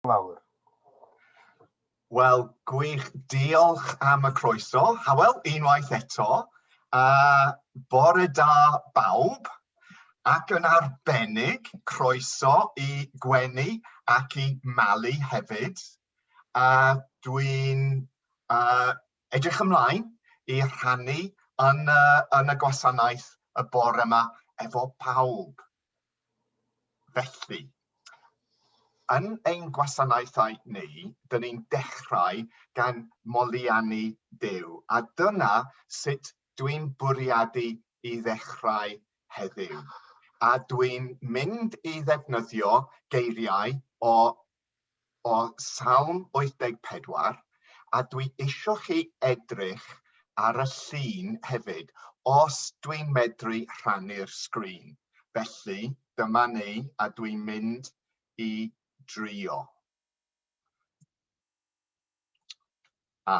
Fawr. Wel, gwych. Diolch am y croeso. Hywel, unwaith eto. Bore da bawb, ac yn arbennig croeso i Gweni ac i Mali hefyd. Dwi'n edrych ymlaen i rhannu yn y, yn y gwasanaeth y bore yma efo pawb. Felly, yn ein gwasanaethau ni, dyn ni'n dechrau gan moliannu Duw, a dyna sut dwi'n bwriadu i ddechrau heddiw. A dwi'n mynd i ddefnyddio geiriau o, o Salm 84, a dwi isio chi edrych ar y llun hefyd, os dwi'n medru rhannu'r sgrin. Felly, dyma ni, a dwi'n mynd i drio. A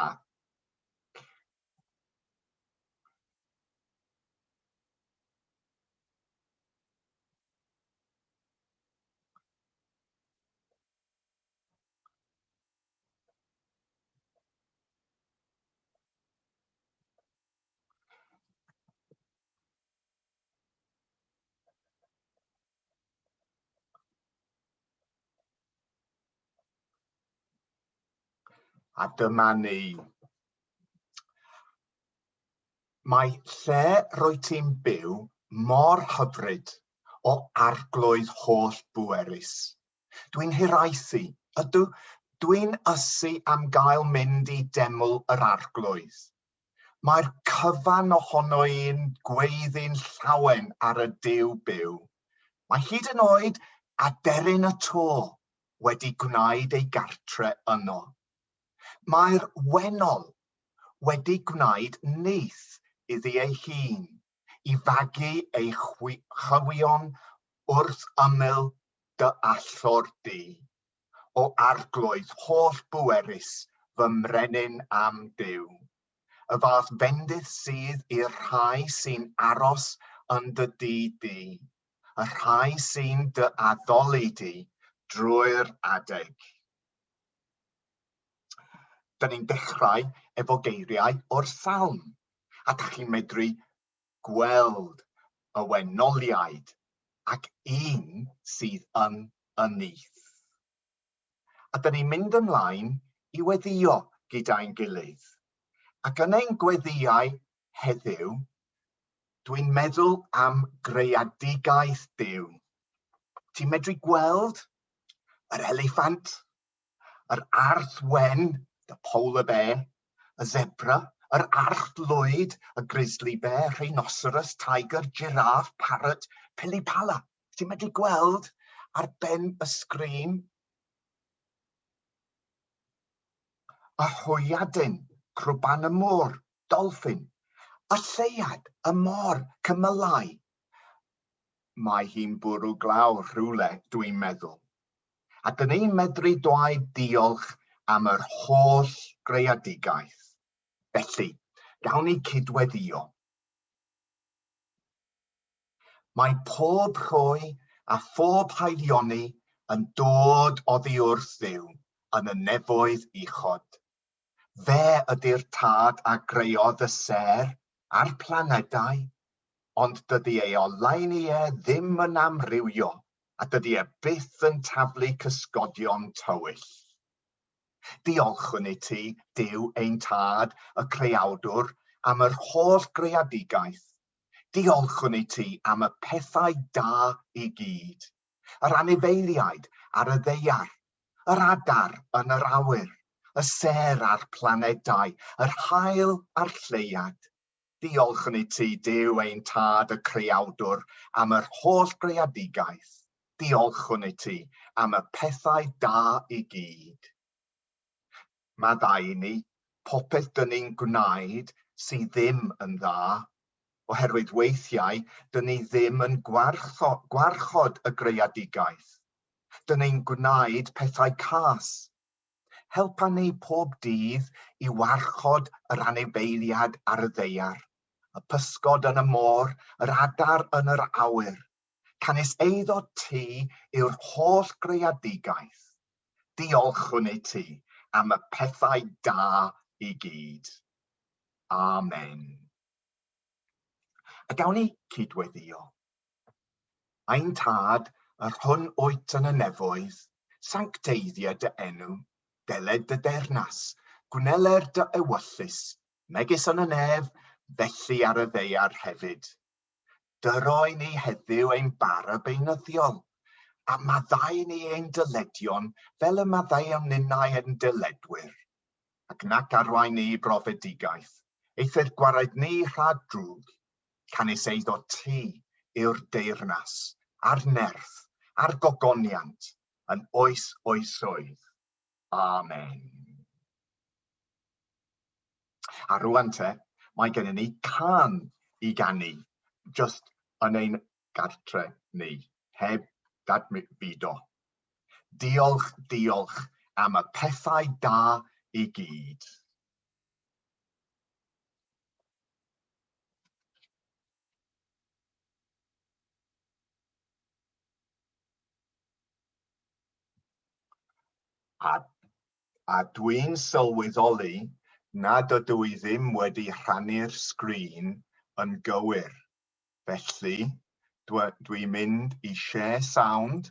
A dyma ni. Mae lle rwyt ti'n byw mor hyfryd o arglwydd holl bwerus. Dwi'n hiraethu, ydw, dwi'n ysu am gael mynd i deml yr arglwydd. Mae'r cyfan ohono i'n gweiddi'n llawen ar y Duw byw. Mae hyd yn oed aderyn y to wedi gwneud ei gartre yno. Mae'r wennol wedi gwneud nyth iddi ei hun i fagu ei chywion wrth ymyl dy allor di. O Arglwydd holl bwerus, fy mrenin am Duw. Y fath fendith sydd i'r rhai sy'n aros yn dy dŷ di, y rhai sy'n dy addoli di drwy'r adeg. Da ni'n dechrau efo geiriau o'r salm, a da chi'n medru gweld y wenoliaid ac un sydd yn y nyth. A dyn ni'n mynd ymlaen i weddio gyda'n gilydd. Ac yn ein gweddiau heddiw, dwi'n meddwl am greadigaeth Duw. Ti'n medru gweld yr eliffant, yr arth wen, the polar bear, y zebra, yr arth lwyd, y grizzly bear, rhinoceros, tiger, giraffe, parrot, pili-pala. Ti'n medru gweld ar ben y sgrin? Y hwyaden, crwban y môr, dolffin, y lleuad, y môr, cymylau. Mae hi'n bwrw glaw rhywle, dwi'n meddwl. A dyn ni'n medru dweud diolch am yr holl greadigaeth. Felly, gawn ni cydweddio. Mae pob rhoi a phob haelioni yn dod oddi wrth Dduw yn y nefoedd uchod. Fe ydy'r tad a greodd y sêr a'r planedau, ond dydy ei oleuni e ddim yn amrywio a dydy e byth yn taflu cysgodion tywyll. Diolchwn i ti, Duw ein Tad, y Creawdwr, am yr holl greadigaeth. Diolchwn i ti am y pethau da i gyd, yr anifeiliaid ar y ddaear, yr adar yn yr awyr, y sêr a'r planedau, yr haul a'r lleuad. Diolchwn i ti, Duw ein Tad y Creawdwr, am yr holl greadigaeth. Diolchwn i ti am y pethau da i gyd. Maddau i ni popeth dyn ni'n gwneud sydd ddim yn dda, oherwydd weithiau dyn ni ddim yn gwarchod y greadigaeth. Dyn ni'n gwneud pethau cas. Helpa ni pob dydd i warchod yr anifeiliad ar y ddaear, y pysgod yn y môr, yr adar yn yr awyr. Canys eiddo ti yw'r holl greadigaeth. Diolchwn i ti am y pethau da i gyd. Amen. A gawn ni cydweddio. Ein tad, yr hwn wyt yn y nefoedd, sancteiddia dy enw, deled dy deyrnas, gwneler dy ewyllys, megis yn y nef, felly ar y ddaear hefyd. Dyroi ni heddiw ein bara beunyddiol, a maddau ni ein dyledion fel y maddeuwn ninnau ein dyledwyr. Ac nac arwain ni i brofedigaeth, eithr gwared ni rhag drwg, canys eiddo ti yw'r deyrnas, a'r nerth, a'r gogoniant, yn oes oesoedd. Amen. A rwan te, mae gennym ni cân i ganu, just yn ein gartre ni, heb dadfudo. Diolch, diolch am y pethau da i gyd. A A dwi'n sylweddoli nad ydw i ddim wedi rhannu'r sgrin yn gywir. Felly, dwi'n mynd i Share Sound,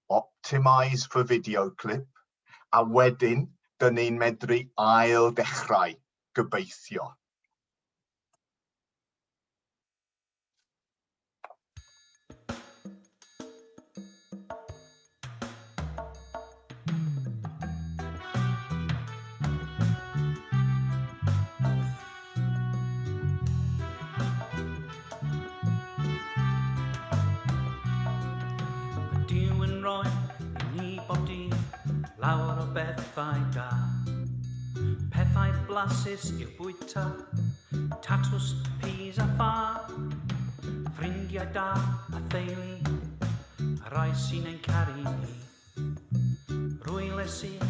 Optimise for Video Clip, a wedyn dyn ni'n medru ail dechrau, gobeithio. Duw yn rhoi i ni bob dydd lawer o bethau da. Pethau blasus i'w bwyta, Tatws, peas a ffa, ffrindiau da a theulu, a rai sy'n ein caru ni. Rwyle sy'n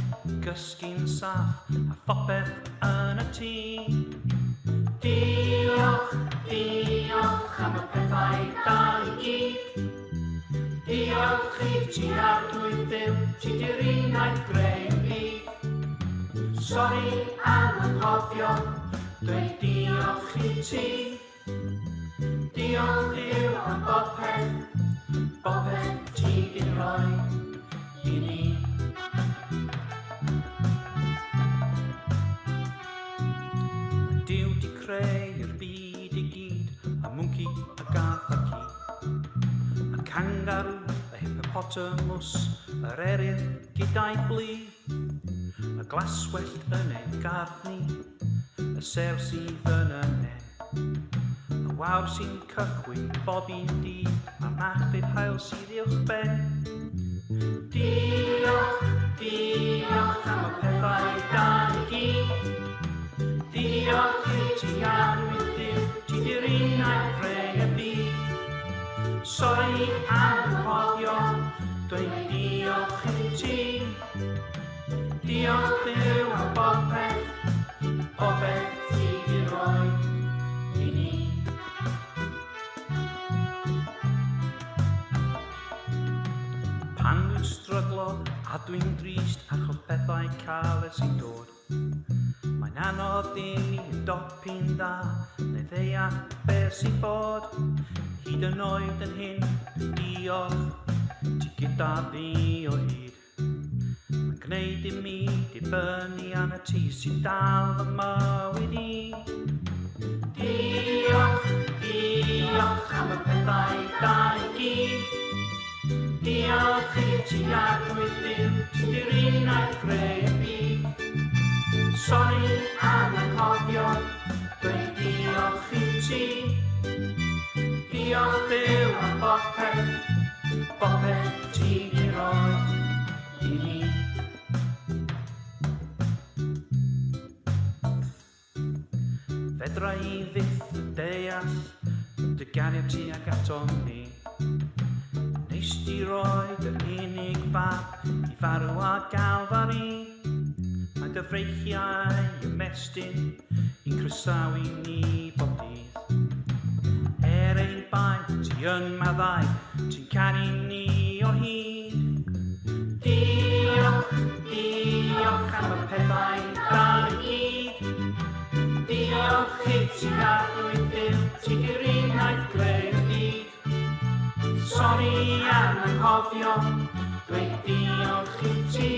gysgu'n saff a phopeth yn y tŷ. Diolch, diolch am y pethau da i gyd. Diolch i ti Arglwydd Dduw, ti di'r un aeth greu byd. Sori am anghofio, dweud diolch i ti. Diolch Duw am bopeth, bopeth ti di roi i ni. Mae Duw di creu'r byd i gyd, a mwnci, a gath a ci. A kangaroo, a hippopotamus, yr eryr gyda'i blu. Y glaswellt yn ein gardd ni, y sêr sydd yn y ne. Y wawr sy'n cychwyn bob un dydd, a'r machlud haul sydd uwch ben. Diolch, diolch am y pethau da i gyd. Diolch i ti Arglwydd Duw, ti di'r un aeth greu y byd. Sori am anghofio, dweud diolch i ti. Diolch Duw am bopeth, popeth ti di roi i ni. Pan dwi'n stryglo a dwi'n drist achos pethau caled sy'n dod, mae'n anodd i mi ymdopi'n dda neu ddeall beth sy'n bod. Hyd yn oed yn hyn, dwi'n diolch, ti gyda fi o hyd. Mae'n gwneud i mi dibynnu arnat ti sy'n dal fy mywyd i. Diolch, diolch am y pethau da i gyd. Diolch i ti Arglwydd Dduw, ti di'r un aeth greu y byd. Sori am anghofio, dweud diolch i ti. Diolch Dduw am bopeth, bopeth ti di roi i ni. Fedra i fyth deall dy gariad tuag atom ni. Nes di roi dy unig fab i farw ar Galfari. Mae dy freichiau ymestyn i'n croesawu ni bob dydd. Er ein bai, ti yn maddau, ti'n caru ni o hyd. Diolch, anghofio dweud diolch i ti.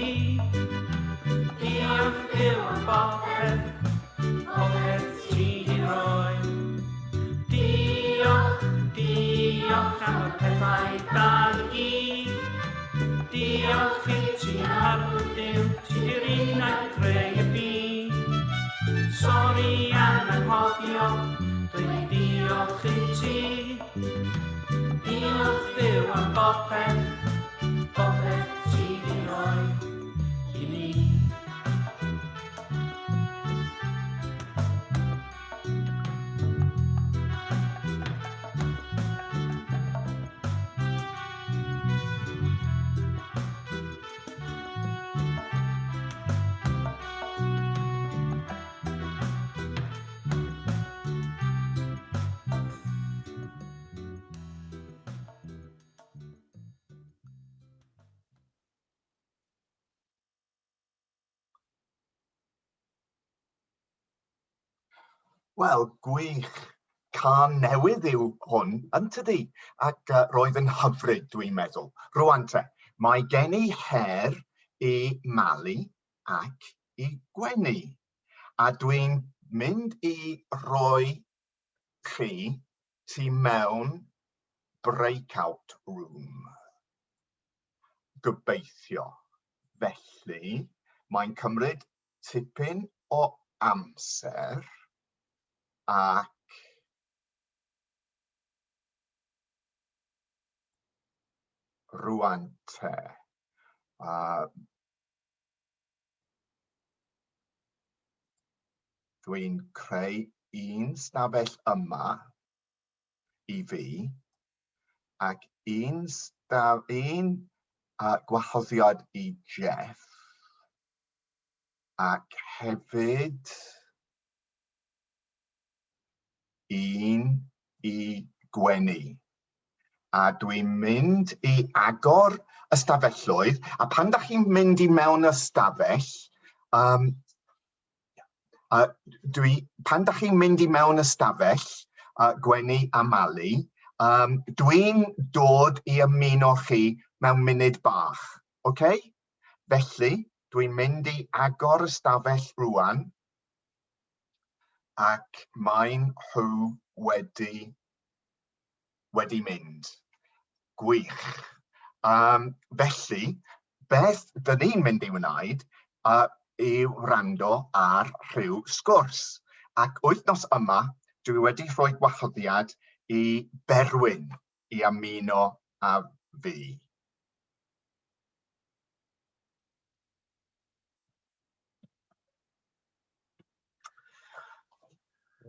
Diolch Dduw am bopeth, popeth ti di roi. Diolch, diolch am y pethau da i gyd. Diolch i ti, Arglwydd Duw, ti di'r un wnaeth greu y byd. Sori am anghofio dweud diolch i ti. Diolch Dduw am bopeth, bopeth ti di roi i ni. Wel, gwych. Cân newydd yw hwn, yn tydi? Ac roedd yn hyfryd, dwi'n meddwl. Rwan te, mae gen i her i Mali ac i Gwenny. A dwi'n mynd i roi chi tu mewn breakout room. Gobeithio. Felly, mae'n cymryd tipyn o amser ac rwan te. Dwi'n creu un stafell yma i fi ac un, staf, un gwahoddiad i Jeff ac hefyd un i Gwenny. A dwi'n mynd i agor ystafelloedd, a pan da chi'n mynd i mewn ystafell, dwi, pan da chi'n mynd i mewn ystafell, Gwenny a Mali, dwi'n dod i ymuno chi mewn munud bach, oce? Felly, dwi'n mynd i agor ystafell rwan, ac maen nhw wedi mynd. Gwych. Felly, beth dyn ni'n mynd i wneud yw wrando ar rhyw sgwrs. Ac wythnos yma, dwi wedi rhoi gwahoddiad i Berwyn i ymuno â fi.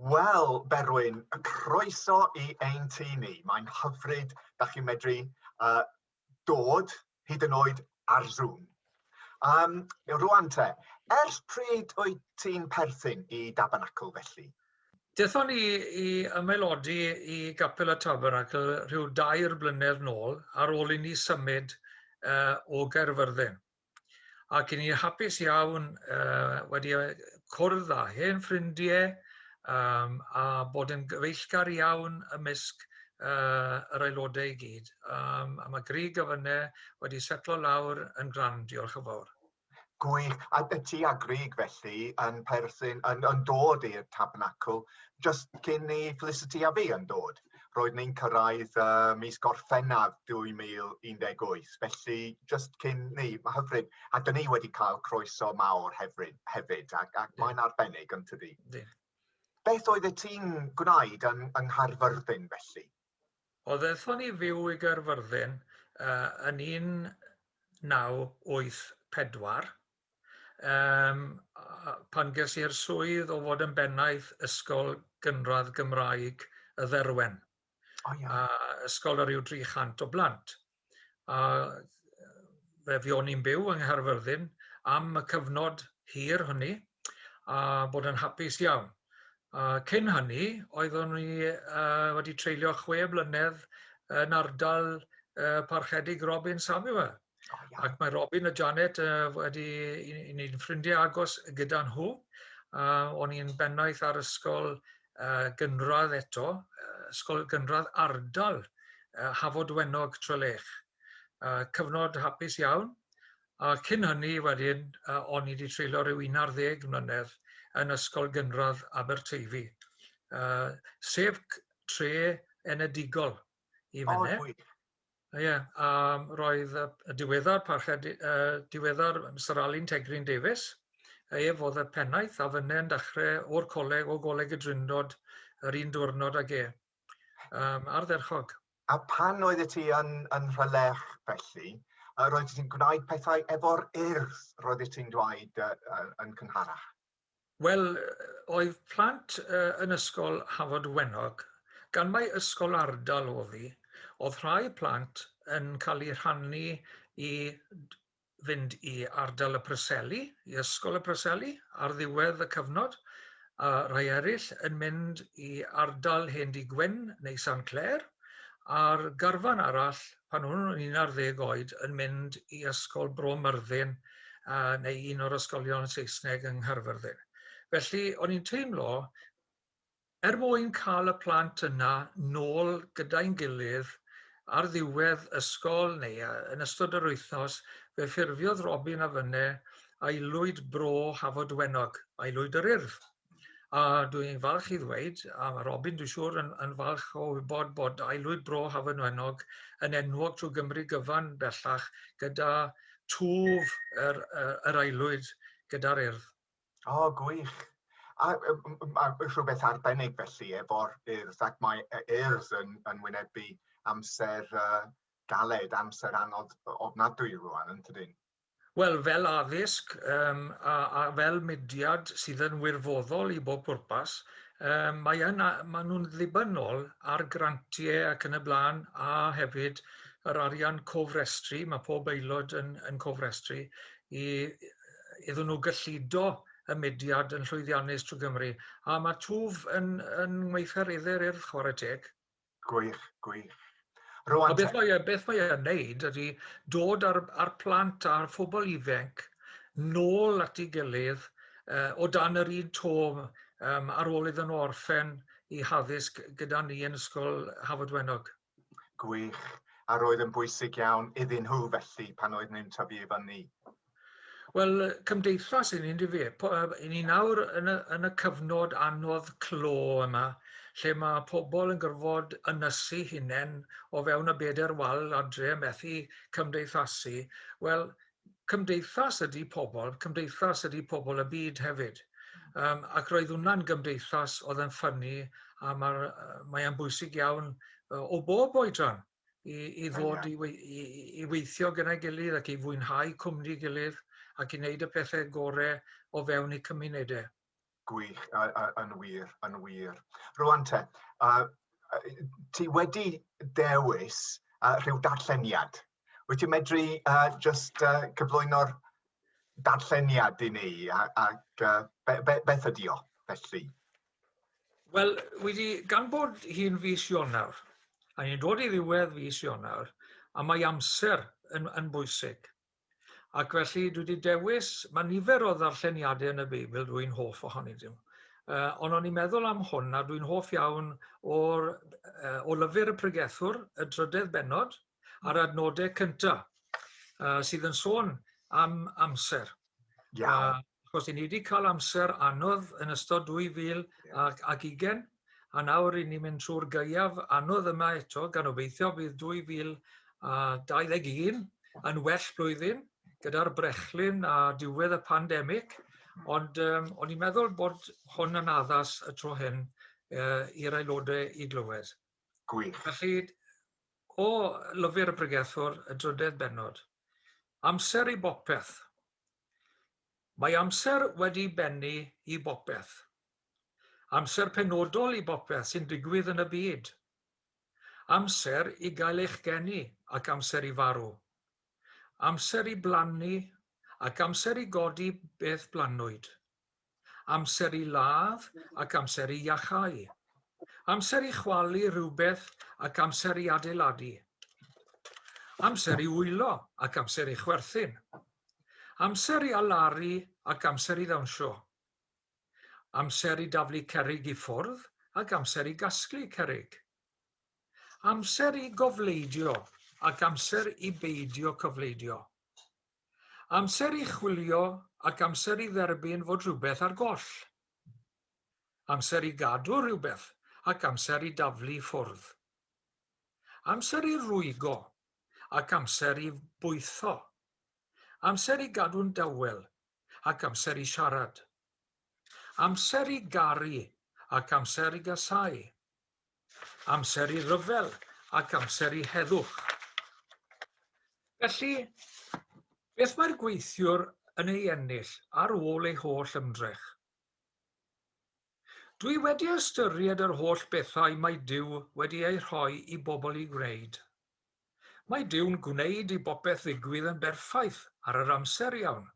Wel, Berwyn, croeso i ein tŷ ni. Mae'n hyfryd, da chi'n medru dod hyd yn oed ar Zoom. Rwan te, ers pryd wyt ti'n perthyn i Dabernacl felly? Dethon ni i ymaelodi i Gapel y Tabernacl rhyw 3 blynedd nôl ar ôl i ni symud o Gaerfyrddin. Ac i ni hapus iawn wedi cwrdd â hen ffrindiau a bod yn gyfeillgar iawn ymysg yr aelodau i gyd. A mae Grug a fynne wedi setlo lawr yn grand, diolch yn fawr. Gwych. A ti a Grug felly yn perthyn, yn dod i'r Tabernacl just cyn i Felicity a fi yn dod. Roedd ni'n cyrraedd mis Gorffennaf 2018, felly just cyn ni, mae hyfryd. A dyn ni wedi cael croeso mawr hefyd, ac mae'n arbennig yn tydi. Beth oedd y ti'n gwneud yng Nghaerfyrddin felly? O, ddaethon ni fyw i Gaerfyrddin yn 1984, pan ges i'r swydd o fod yn bennaeth Ysgol Gynradd Gymraeg y Dderwen. Oh, yeah. A ysgol o ryw 300 o blant. A fe fuon ni'n byw yng Nghaerfyrddin am y cyfnod hir hynny, a bod yn hapus iawn. A cyn hynny, oeddwn i wedi treulio 6 blynedd yn ardal Parchedig Robin Samuel. Oh, yeah. Ac mae Robin a Janet wedi i ni'n ffrindiau agos gyda nhw. O'n i'n bennaeth ar ysgol gynradd eto, ysgol gynradd ardal Hafod Wennog Trelech. Cyfnod hapus iawn. A cyn hynny wedyn, o'n i wedi treulio rhyw 11 mlynedd yn Ysgol Gynradd Aberteifi, sef tre enedigol i finne. O, gwych. Ie, yeah, a roedd y diweddar parched, diweddar Mr Alun Tegryn Davies, ef oedd y pennaeth a fynne'n dechrau o'r coleg, o Goleg y Drindod, yr un diwrnod ag e. Ardderchog. A pan oeddet ti yn Rhylech felly, roeddet ti'n gwneud pethau efo'r Urdd, roeddet ti'n dweud yn cynharach? Wel, oedd plant yn ysgol Hafod Wennog, gan mai ysgol ardal oedd hi, oedd rhai plant yn cael eu rhannu i fynd i ardal y Preseli, i ysgol y Preseli, ar ddiwedd y cyfnod, a rhai eraill yn mynd i ardal Hendy Gwyn neu San Clêr, a'r garfan arall, pan o'n nhw'n 11 oed, yn mynd i ysgol Bro Myrddin neu un o'r ysgolion Saesneg yng Nghaerfyrddin. Felly, o'n i'n teimlo, er mwyn cael y plant yna nôl gyda'n gilydd ar ddiwedd ysgol neu yn ystod yr wythnos, fe ffurfiodd Robin a fynne aelwyd Bro Hafod Wennog, aelwyd yr Urdd. A dwi'n falch i ddweud, a mae Robin dwi'n siŵr yn falch o wybod bod aelwyd Bro Hafod Wennog yn enwog trwy Gymru gyfan bellach gyda twf yr aelwyd gyda'r Urdd. O, gwych. A rhywbeth arbennig felly efo'r Urdd, ac mae Urdd yn wynebu amser galed, amser anodd ofnadwy rwan, yn tydyn? Wel, fel addysg a fel mudiad sydd yn wirfoddol i bob pwrpas, mae nhw'n ddibynnol ar grantiau ac yn y blaen, a hefyd yr arian cofrestru, mae pob aelod yn cofrestru, iddyn nhw gyllido y mudiad yn llwyddiannus trwy Gymru. A mae twf yn weithgareddau'r Urdd, chwarae teg. Gwych, gwych. Rwan, a beth mae e'n neud ydy dod ar plant a'r phobl ifanc nôl at ei gilydd o dan yr un to ar ôl iddyn nhw orffen i haddysg gyda ni yn Ysgol Hafod Wennog. Gwych. A roedd yn bwysig iawn iddyn nhw felly pan oedden nhw'n tyfu i fyny. Wel, cymdeithas i ni'n dyfu. I ni nawr yn y cyfnod anodd clo yma, lle mae pobl yn gorfod ynysu hunain o fewn y bedair wal adre, methu cymdeithasu. Wel, cymdeithas ydy pobl, cymdeithas ydy pobl y byd hefyd. Ac roedd hwnna'n gymdeithas oedd yn ffynnu, a mae'n bwysig iawn o bob oedran i ddod i weithio gyda'i gilydd ac i fwynhau cwmni gilydd ac i wneud y pethau gorau o fewn eu cymunedau. Gwych, yn wir, yn wir. Rwan te, ti wedi dewis rhyw darlleniad. Wyt ti'n medru just cyflwyno'r darlleniad i ni ac beth ydi o, felly? Wel, gan bod hi'n fis Ionawr, a ni'n dod i ddiwedd fis Ionawr, a mae amser yn bwysig. Ac felly dwi wedi dewis, mae nifer o ddarlleniadau yn y Beibl dwi'n hoff ohonyn nhw. Ond o'n i'n meddwl am hwn, a dwi'n hoff iawn o lyfr y Pregethwr, y drydedd bennod, a'r adnodau cyntaf, sydd yn sôn am amser. Iawn. Achos i ni wedi cael amser anodd yn ystod 2020, a nawr i ni'n mynd trwy'r gaeaf anodd yma eto, gan obeithio bydd 2021 yn well blwyddyn, gyda'r brechlyn a diwedd y pandemig, ond o'n i'n meddwl bod hwn yn addas y tro hyn i'r aelodau i glywed. Gwych. Felly, o lyfr y Pregethwr, y drydedd bennod, amser i bopeth. Mae amser wedi bennu i bopeth. Amser penodol i bopeth sy'n digwydd yn y byd. Amser i gael eich geni ac amser i farw. Amser i blannu ac amser i godi beth blannwyd. Amser i ladd ac amser i iachau. Amser i chwalu rhywbeth ac amser i adeiladu. Amser i wylo ac amser i chwerthin. Amser i alaru ac amser i ddawnsio. Amser i daflu cerrig i ffwrdd ac amser i gasglu cerrig. Amser i gofleidio ac amser i beidio cofleidio. Amser i chwilio ac amser i dderbyn fod rhywbeth ar goll. Amser i gadw rhywbeth ac amser i daflu ffwrdd. Amser i rwygo ac amser i bwytho. Amser i gadw'n dawel ac amser i siarad. Amser i garu ac amser i gasáu. Amser i ryfel ac amser i heddwch. Felly, beth mae'r gweithiwr yn ei ennill ar ôl ei holl ymdrech? Dwi wedi ystyried yr holl bethau mae Duw wedi eu rhoi i bobl i gwneud. Mae Duw'n gwneud i bopeth ddigwydd yn berffaith ar yr amser iawn.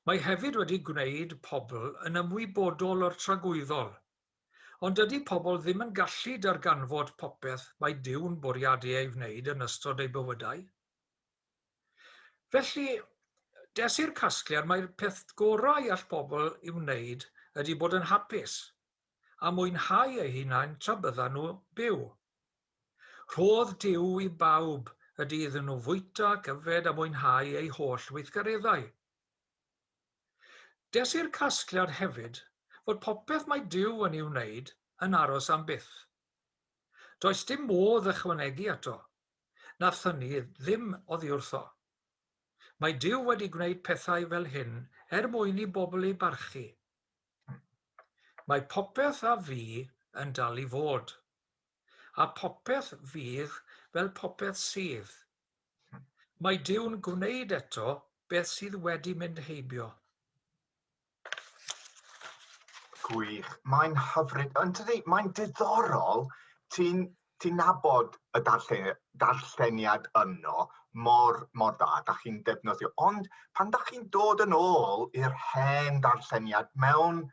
Mae hefyd wedi gwneud pobl yn ymwybodol o'r tragwyddol. Ond dydy pobl ddim yn gallu darganfod popeth mae Duw'n bwriadu ei wneud yn ystod eu bywydau. Felly, des i'r casgliad mai'r peth gorau all pobl ei wneud ydy bod yn hapus a mwynhau eu hunain tra byddan nhw byw. Rhodd Duw i bawb ydy iddyn nhw fwyta ac yfed a mwynhau eu holl weithgareddau. Des i'r casgliad hefyd fod popeth mae Duw yn ei wneud yn aros am byth. Does dim modd ychwanegu ato, na thynnu ddim oddi wrtho. Mae Duw wedi gwneud pethau fel hyn er mwyn i bobl ei barchu. Mae popeth a fu yn dal i fod, a popeth fydd fel popeth sydd. Mae Duw'n gwneud eto beth sydd wedi mynd heibio. Gwych. Mae'n hyfryd. Yn tydi, mae'n diddorol. Ti'n ti nabod y darllen, darlleniad yno mor, mor dda, da chi'n defnyddio. Ond pan da chi'n dod yn ôl i'r hen darlleniad mewn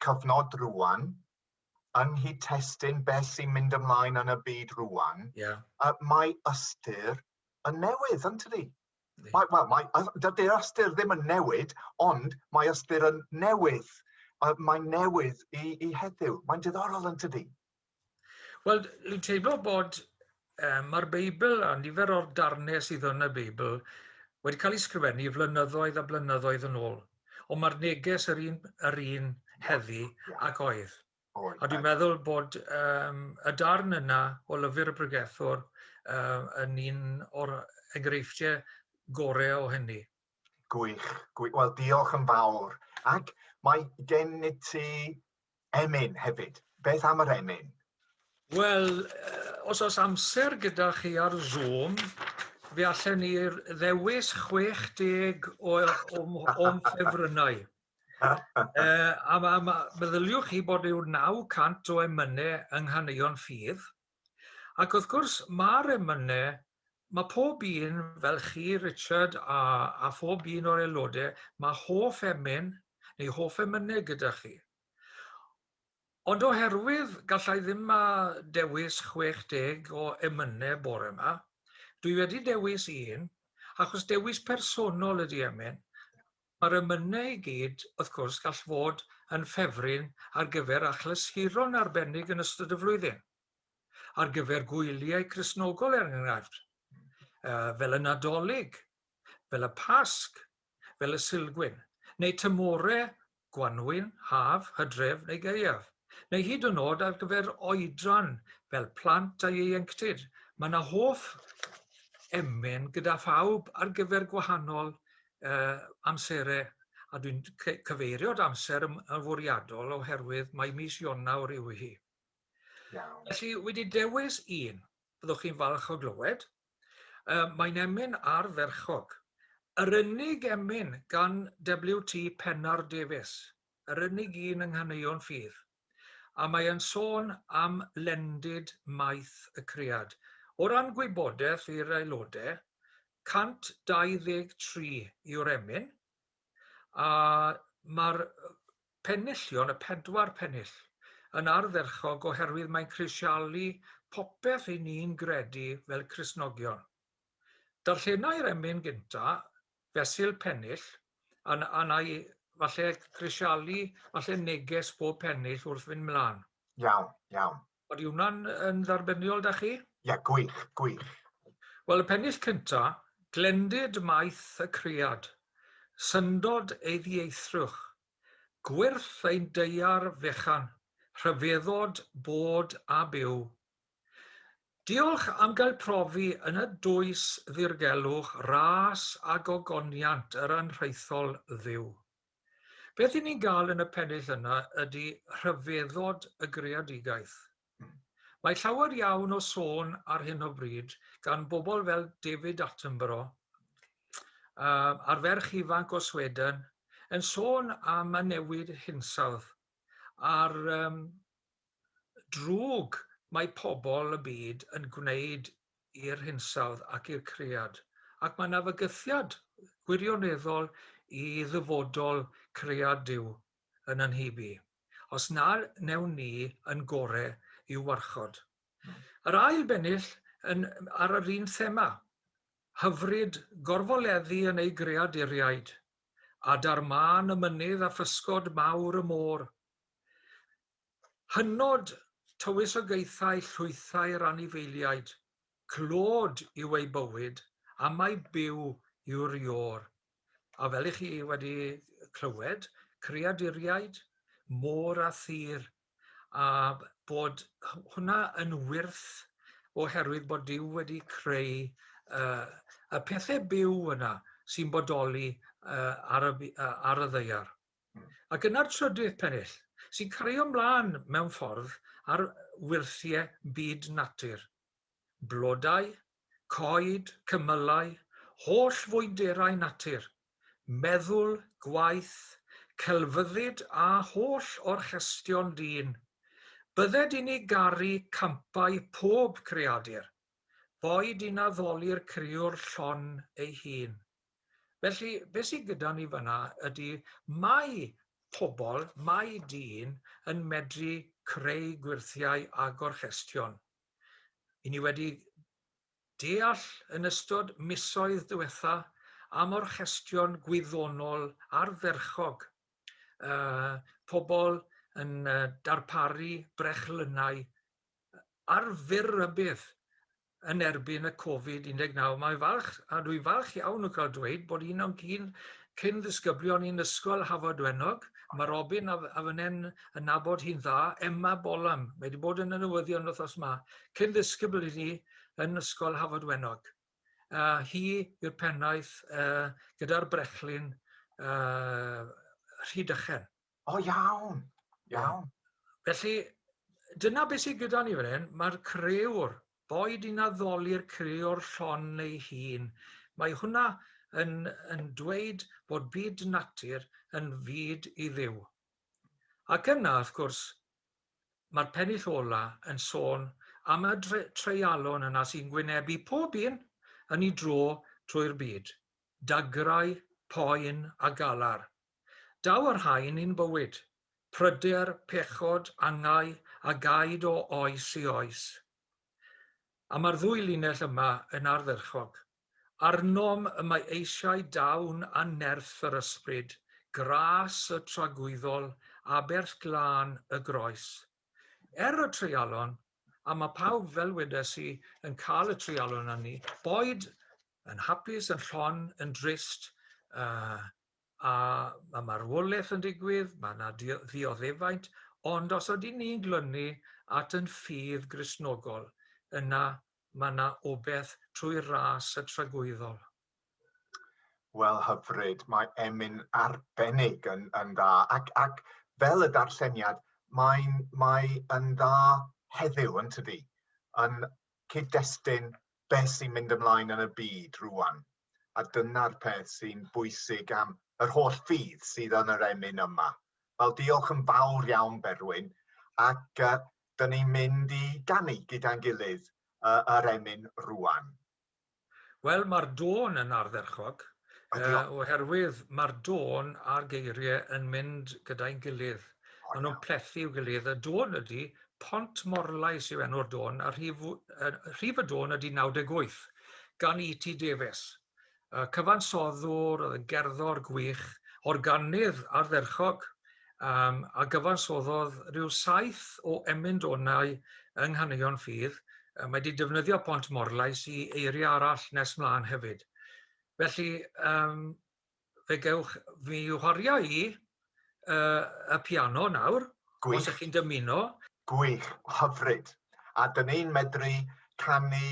cyfnod rwan, yng nghyd-testun beth sy'n mynd ymlaen yn y byd rwan, mae ystyr yn newydd, yn tydi? Mae, wel, mae, dydy'r ystyr ddim yn newid, ond mae ystyr yn newydd. Mae'n newydd i, i heddiw. Mae'n diddorol yn tydi? Wel, dwi'n teimlo bod mae'r Beibl a nifer o'r darnau sydd yn y Beibl wedi cael ei sgrifennu flynyddoedd a blynyddoedd yn ôl. Ond mae'r neges yr un, yr un heddi ac oedd. A dwi'n meddwl bod y darn yna o Lyfr y Pregethwr yn un o'r enghreifftiau gorau o hynny. Gwych, gwych. Wel, diolch yn fawr. Ac mae gen i ti emyn hefyd. Beth am yr emyn? Wel, os oes amser gyda chi ar Zoom, fe allen ni ddewis 60 o'm ffefrynnau. A ma, ma, meddyliwch chi bod yw 900 o emynau yng Nghaneuon Ffydd. Ac wrth gwrs, mae'r emynau, mae pob un, fel chi, Richard, a phob un o'r aelodau, mae hoff emyn neu hoff emynau gyda chi. Ond oherwydd gallai ddim a dewis 60 o emynau bore yma, dwi wedi dewis un, achos dewis personol ydy emyn. Mae'r emynau i gyd, wrth gwrs, gall fod yn ffefryn ar gyfer achlysuron arbennig yn ystod y flwyddyn. Ar gyfer gwyliau Cristnogol, er enghraifft, fel y Nadolig, fel y Pasg, fel y Sulgwyn, neu tymorau gwanwyn, haf, hydref neu gaeaf, neu hyd yn oed ar gyfer oedran fel plant a ieuenctid. Mae yna hoff emyn gyda phawb ar gyfer gwahanol amserau, a dwi'n cyfeirio at amser yn fwriadol oherwydd mae mis Ionawr yw hi. Iawn. Felly, wedi dewis un, byddwch chi'n falch o glywed. Mae'n emyn ardderchog. Yr unig emyn gan W.T. Pennar Davies, yr unig un yng Nghaneuon Ffydd. A mae e'n sôn am lendid maith y cread. O ran gwybodaeth i'r aelodau, 123 yw'r emyn, a mae'r penillion, y pedwar pennill, yn ardderchog oherwydd mae'n crisialu popeth i ni'n gredu fel Cristnogion. Darllenai'r emyn gynta, fesul pennill, a a na i falle crisialu falle neges bob pennill wrth fynd mlaen. Iawn, iawn. Odi hwnna'n yn dderbyniol da chi? Ie, gwych, gwych. Wel, y pennill cynta, glendid maith y cread, syndod ei ddieithrwch, gwyrth ein daear fechan, rhyfeddod bod a byw. Diolch am gael profi yn y dwys ddirgelwch ras a gogoniant yr anrhaethol Dduw. Beth i ni'n gael yn y pennill yna ydy rhyfeddod y greadigaeth. Mae llawer iawn o sôn ar hyn o bryd gan bobl fel David Attenborough a'r ferch ifanc o Sweden yn sôn am y newid hinsawdd a'r drwg mae pobl y byd yn gwneud i'r hinsawdd ac i'r cread. Ac mae yna fygythiad gwirioneddol i ddyfodol cread Duw yn yn nhyb i, os na wnewn ni yn gore i'w warchod. Yr ail bennill yn, ar yr un thema, hyfryd gorfoleddu yn ei greaduriaid, adar mân y mynydd a physgod mawr y môr. Hynod tywysogaethau llwythau'r anifeiliaid, clod yw ei bywyd, a mai byw yw'r iôr. A fel i chi wedi clywed, creaduriaid, môr a thir, a bod hwnna yn wyrth oherwydd bod Duw wedi creu y pethau byw yna sy'n bodoli ar y ddaear. Ac yna'r trydydd pennill, sy'n cario ymlaen mewn ffordd ar wyrthiau byd natur. Blodau, coed, cymylau, holl fwynderau natur, meddwl, gwaith, celfyddyd a holl orchestion dyn. Bydded i ni garu campau pob creadur, boed i'n addoli'r criwr llon ei hun. Felly, beth sydd gyda ni fyna ydy mae pobl, mae dyn yn medru creu gwyrthiau a gorchestion. I ni wedi deall yn ystod misoedd diwetha am orchestion gwyddonol ardderchog. Pobl yn darparu brechlynnau ar fyr rybudd yn erbyn y Covid-19. Mae'n falch, a dwi'n falch iawn o cael dweud bod un o'n cyn, cyn ddisgyblion i'n ysgol Hafodwennog, mae Robin a, a fynen yn nabod hi'n dda, Emma Bolam, mae wedi bod yn y newyddion wythnos yma, cyn ddisgybl i ni yn ysgol Hafodwennog. Hi yw'r pennaeth gyda'r brechlyn Rhydychen. O, iawn, iawn. Felly, dyna beth sydd gyda ni fan hyn. Mae'r crëwr, boed i'n addoli'r crëwr llon ei hun, mae hwnna yn, yn dweud bod byd natur yn fyd i Dduw. Ac yna, wrth gwrs, mae'r pennill ola yn sôn am y treialon yna sy'n gwynebu pob un yn ei dro trwy'r byd. Dagrau, poen a galar. Daw y rhain i'n bywyd, pryder, pechod, angau, a gaed o oes i oes. A mae'r ddwy linell yma yn ardderchog. Arnom y mae eisiau dawn a nerth yr ysbryd, gras y tragwyddol, aberth glân y groes. Er y treialon, a mae pawb, fel wedes i, yn cael y treialon ynni, boed yn hapus, yn llon, yn drist, a mae marwolaeth yn digwydd, mae yna ddioddefaint, ond os ydyn ni'n glynu at yn ffydd Gristnogol, yna mae yna obeith trwy ras y tragwyddol. Wel, hyfryd, mae emyn arbennig yn, yn dda, ac, ac fel y darlleniad, mae'n mae yn dda heddiw, yn tydi, yn cyd-destun beth sy'n mynd ymlaen yn y byd rwan. A dyna'r peth sy'n bwysig am yr holl ffydd sydd yn yr emyn yma. Wel, diolch yn fawr iawn, Berwyn, ac dyn ni'n mynd i ganu gyda'n gilydd yr emyn rwan. Wel, mae'r dôn yn ardderchog, oherwydd mae'r dôn a'r geiriau yn mynd gyda'n gilydd. Maen nhw'n plethu i'w gilydd. Y dôn ydy Pont Morlais yw enw'r dôn, a rhif, rhif y dôn ydy 98, gan E.T. Davies. Cyfansoddwr, oedd yn gerddor gwych, organydd ardderchog, a gyfansoddodd rhyw 7 o emyn-donau yng Nghaneuon Ffydd. Mae wedi defnyddio Pont Morlais i eiriau arall nes mlaen hefyd. Felly, fe gewch fi whario i y piano nawr. Gwych. Os ydych chi'n dymuno. Gwych, hyfryd. A dyn ni'n medru canu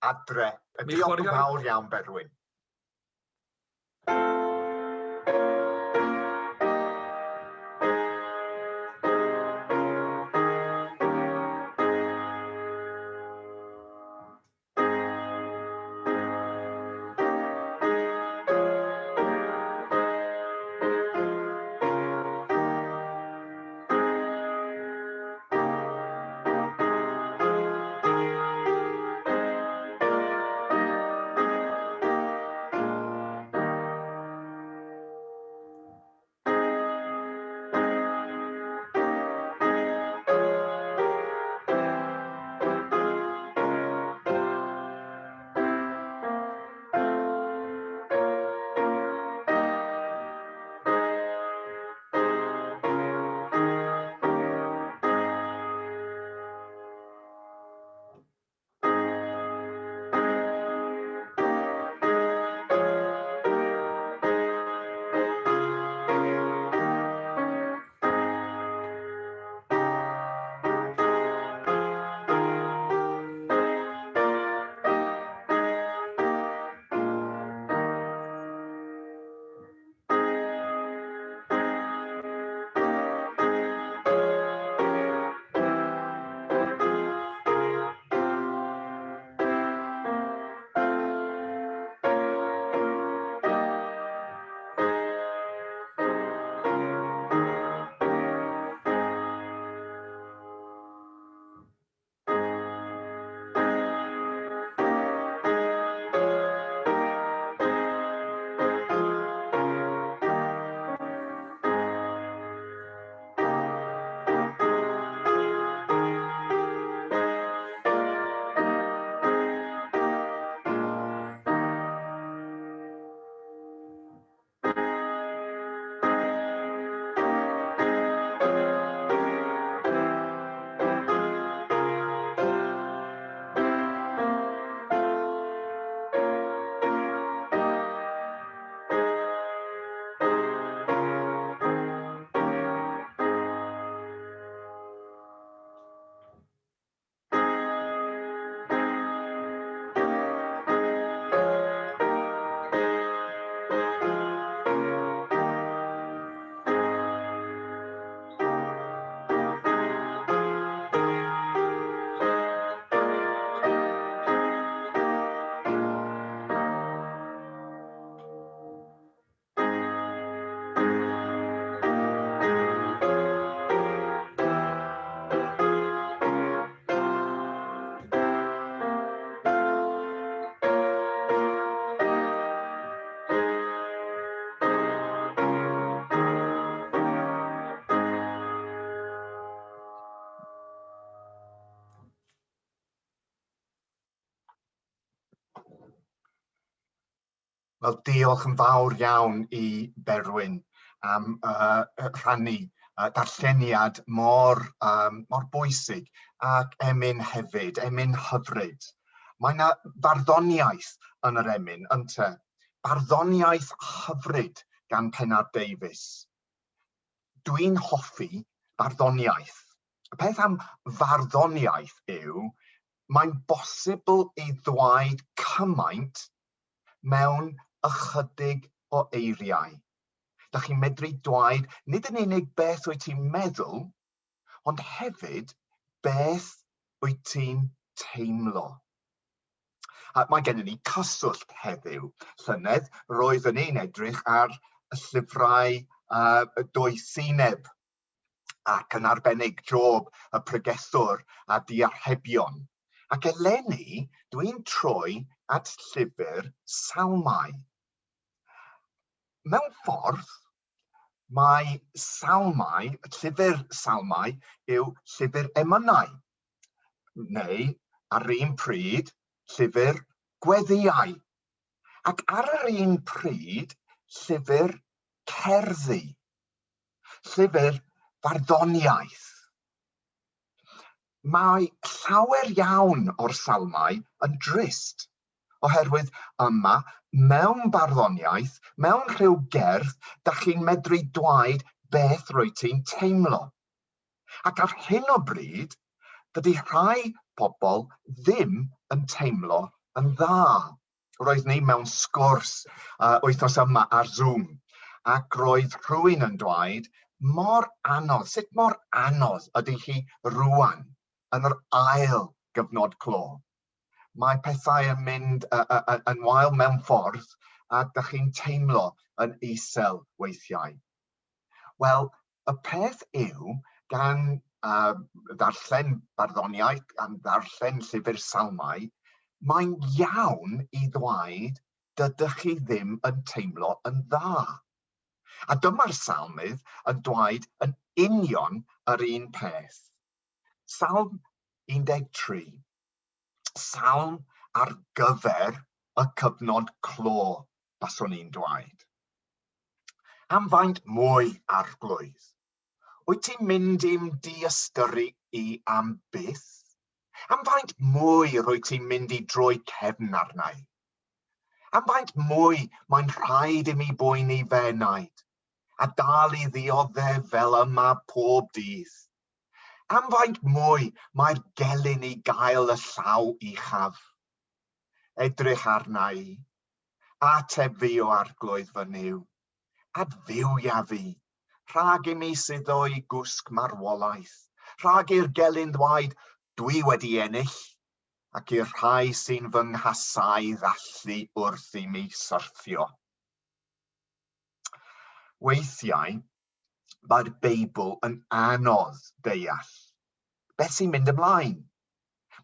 adre. Mi Diolch yn chwaraeon- fawr iawn, Berwyn. Wel, diolch yn fawr iawn i Berwyn am rhannu darlleniad mor bwysig, ac emyn hefyd, emyn hyfryd. Mae yna farddoniaeth yn yr emyn, ynte? Barddoniaeth hyfryd gan Pennard Davies. Dwi'n hoffi barddoniaeth. Y peth am farddoniaeth yw, mae'n bosibl i ddweud cymaint mewn ychydig o eiriau. Dach chi'n medru dweud nid yn unig beth wyt ti'n meddwl, ond hefyd beth wyt ti'n teimlo. A mae gennym ni cyswllt heddiw. Llynedd, roeddwn i'n edrych ar y llyfrau doethineb ac yn arbennig Job y Pregethwr a Diarhebion. Ac eleni, dwi'n troi at llyfr Salmau. Mewn ffordd, mae Salmau, llyfr Salmau, yw llyfr emynau, neu ar un pryd, llyfr gweddïau, ac ar yr un pryd, llyfr cerddi, llyfr farddoniaeth. Mae llawer iawn o'r salmau yn drist, oherwydd yma, mewn barddoniaeth, mewn rhyw gerdd, da chi'n medru dwaed beth rwyt ti'n teimlo. Ac ar hyn o bryd, dydy rhai pobl ddim yn teimlo yn dda. Roedd ni mewn sgwrs wythnos yma ar Zoom, ac roedd rhywun yn dweud, mor anodd, sut mor anodd ydy hi rwan yn yr ail gyfnod clo? Mae pethau yn mynd yn wael mewn ffordd a dych chi'n teimlo yn isel weithiau. Wel, y peth yw, gan ddarllen barddoniaeth, gan ddarllen llyfr Salmau, mae'n iawn i ddweud dydych chi ddim yn teimlo yn dda. A dyma'r salmydd yn dweud yn union yr un peth. Salm 13. Salm ar gyfer y cyfnod clo, baswn i'n dweud. Am faint mwy, Arglwydd? Wyt ti'n mynd i'm diystyru i am byth? Am faint mwy rwyt ti'n mynd i droi cefn arna i? Am faint mwy mae'n rhaid i mi boeni fy enaid, a dal i ddioddef fel yma pob dydd? Am faint mwy mae'r gelyn i gael y llaw uchaf? Edrych arna i, Ateb fi, o Arglwydd fy Nuw, adfywia fi, rhag i mi suddo i gwsg marwolaeth, rhag i'r gelyn ddwaud, 'Dwi wedi ennill', ac i'r rhai sy'n fy nghasáu ddathlu wrth i mi syrthio. Weithiau, mae'r Beibl yn anodd deall. Beth sy'n mynd ymlaen?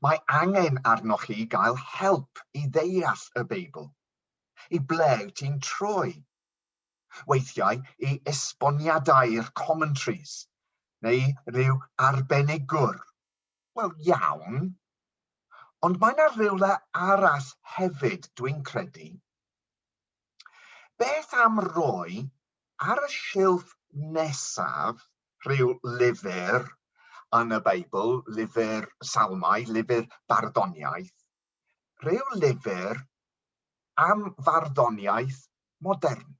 Mae angen arnoch chi gael help i ddeall y Beibl. I ble wyt ti'n troi? Weithiau i esboniadau i'r commentaries, neu rhyw arbenigwr. Wel, iawn. Ond mae yna rywle arall hefyd, dwi'n credu. Beth am roi ar y silff nesaf rhyw lyfr yn y Beibl, lyfr Salmau, lyfr barddoniaeth, rhyw lyfr am farddoniaeth modern,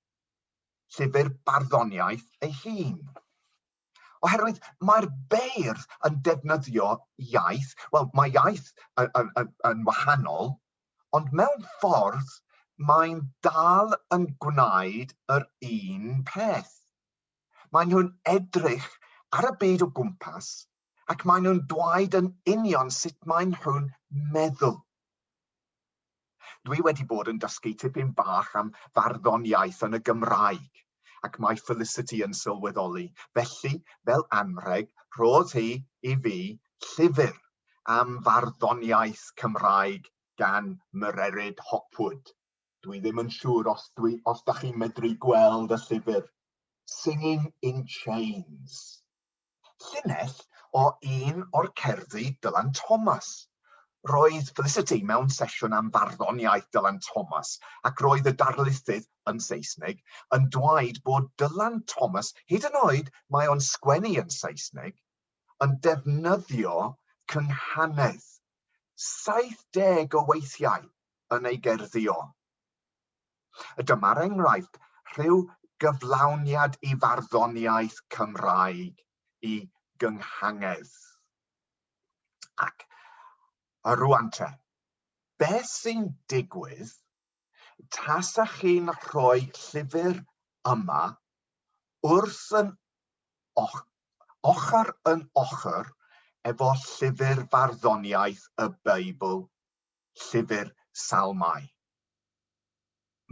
llyfr barddoniaeth ei hun. Oherwydd mae'r beirdd yn defnyddio iaith, wel mae iaith yn, yn, yn, yn wahanol, ond mewn ffordd mae'n dal yn gwneud yr un peth. Maen nhw'n edrych ar y byd o gwmpas ac maen nhw'n dweud yn union sut maen nhw'n meddwl. Dwi wedi bod yn dysgu tipyn bach am farddoniaeth yn y Gymraeg, ac mae Felicity yn sylweddoli, felly, fel anrheg, rhodd hi i fi llyfr am farddoniaeth Cymraeg gan Mererid Hopwood. Dwi ddim yn siŵr os, dwi, os da chi'n medru gweld y llyfr. Singing in Chains. Llinell o un o'r cerddi Dylan Thomas. Roedd Felicity mewn sesiwn am farddoniaeth Dylan Thomas ac roedd y darlithydd yn Saesneg yn dweud bod Dylan Thomas, hyd yn oed mae o'n sgwennu yn Saesneg, yn defnyddio cynghanedd 70 o weithiau yn ei gerddi o. Dyma'r enghraifft, rhyw gyflawniad i farddoniaeth Cymraeg i gynghanedd. Ac rwan te, beth sy'n digwydd tasa chi'n rhoi llyfr yma wrth yn och, ochr yn ochr efo llyfr farddoniaeth y Beibl llyfr Salmau.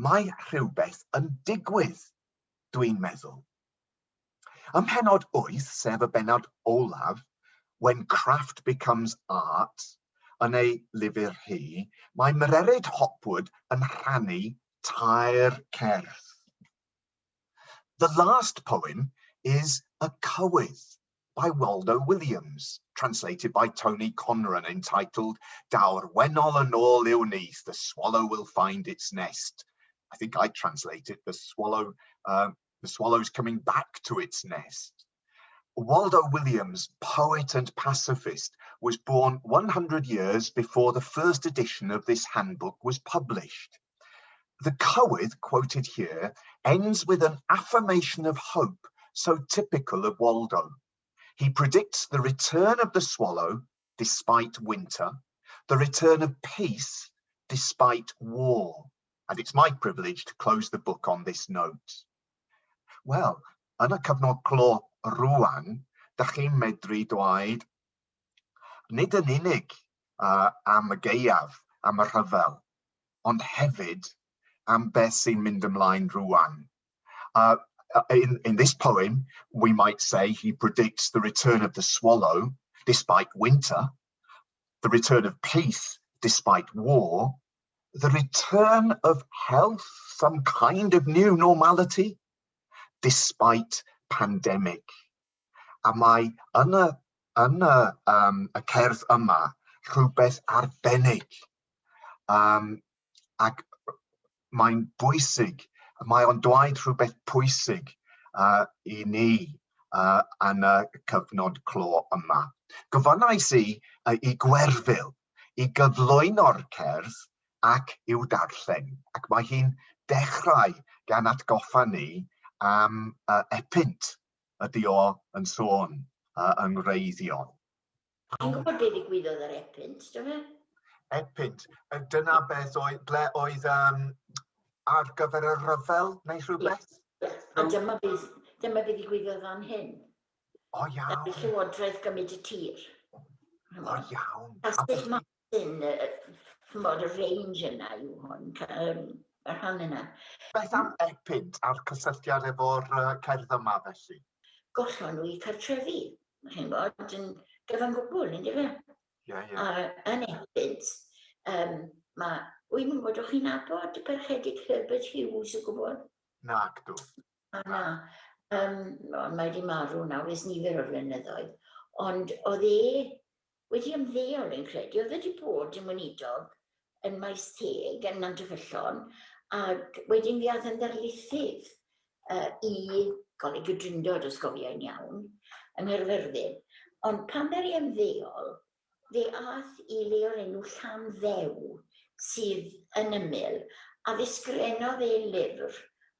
Mae rhywbeth yn digwydd, dwi'n meddwl. Ym mhennod 8, sef y bennod olaf, When Craft Becomes Art, yn ei lyfr hi, mae Mererid Hopwood yn rhannu tair cerdd. The last poem is a cywydd by Waldo Williams, translated by Tony Conran, entitled Daw'r Wennol yn ôl i'w nyth, The Swallow Will Find Its Nest. I think I translated the swallow, the swallow's coming back to its nest. Waldo Williams, poet and pacifist, was born 100 years before the first edition of this handbook was published. The cywydd quoted here ends with an affirmation of hope so typical of Waldo. He predicts the return of the swallow despite winter, the return of peace despite war. And it's my privilege to close the book on this note. Wel, yn y cyfnod clo rwan, da chi'n medru dweud, nid yn unig am y gaeaf, am y rhyfel, ond hefyd am beth sy'n mynd ymlaen rwan. In this poem, we might say he predicts the return of the swallow despite winter, the return of peace despite war, the return of health, some kind of new normality, despite pandemic. A mae yn y cerdd yma rhywbeth arbennig. Ac mae'n bwysig, mae o'n dweud rhywbeth pwysig i ni yn y cyfnod clo yma. Gofynnais i Gwerfyl i gyflwyno'r cerdd ac i'w darllen, ac mae hi'n dechrau gan atgoffa ni am Epynt ydy o yn sôn yn wreiddiol. Ti'n gwybod beth ddigwyddodd ar Epynt, do fe? Epynt, dyna beth oedd, ble oedd ar gyfer y rhyfel neu rhywbeth? Yeah. A dyma beth ddigwyddodd fan hyn. O iawn. Y Llywodraeth gymryd y tir. O iawn. Castell Martin, ch'mod, y range yna yw hwn, y rhan yna. Beth am Epynt a'r cysylltiad efo'r cerdd yma felly? Gollon nhw i cartrefi, chi'n gwybod, yn gyfan gwbl, yn dyfe? Ie. A yn Epynt, wy'n gwybod, o'ch chi'n nabod y Parchedig Herbert Hughes o gwbl? Nac dw. O, na. Mae wedi marw nawr ers nifer o flynyddoedd. Ond oedd e wedi ymddeol yn credu. Oedd e wedi bod yn weinidog yn Maes Teg, yn Nantyffyllon, ac wedyn fe aeth yn ddarlithydd i Goleg y Drindod, os gofiai'n iawn, yng Nghaerfyrddin. Ond pan ddaru ymddeol, fe ath i le o'r enw Llanddew, sydd yn ymyl, a fe sgrennodd e lyfr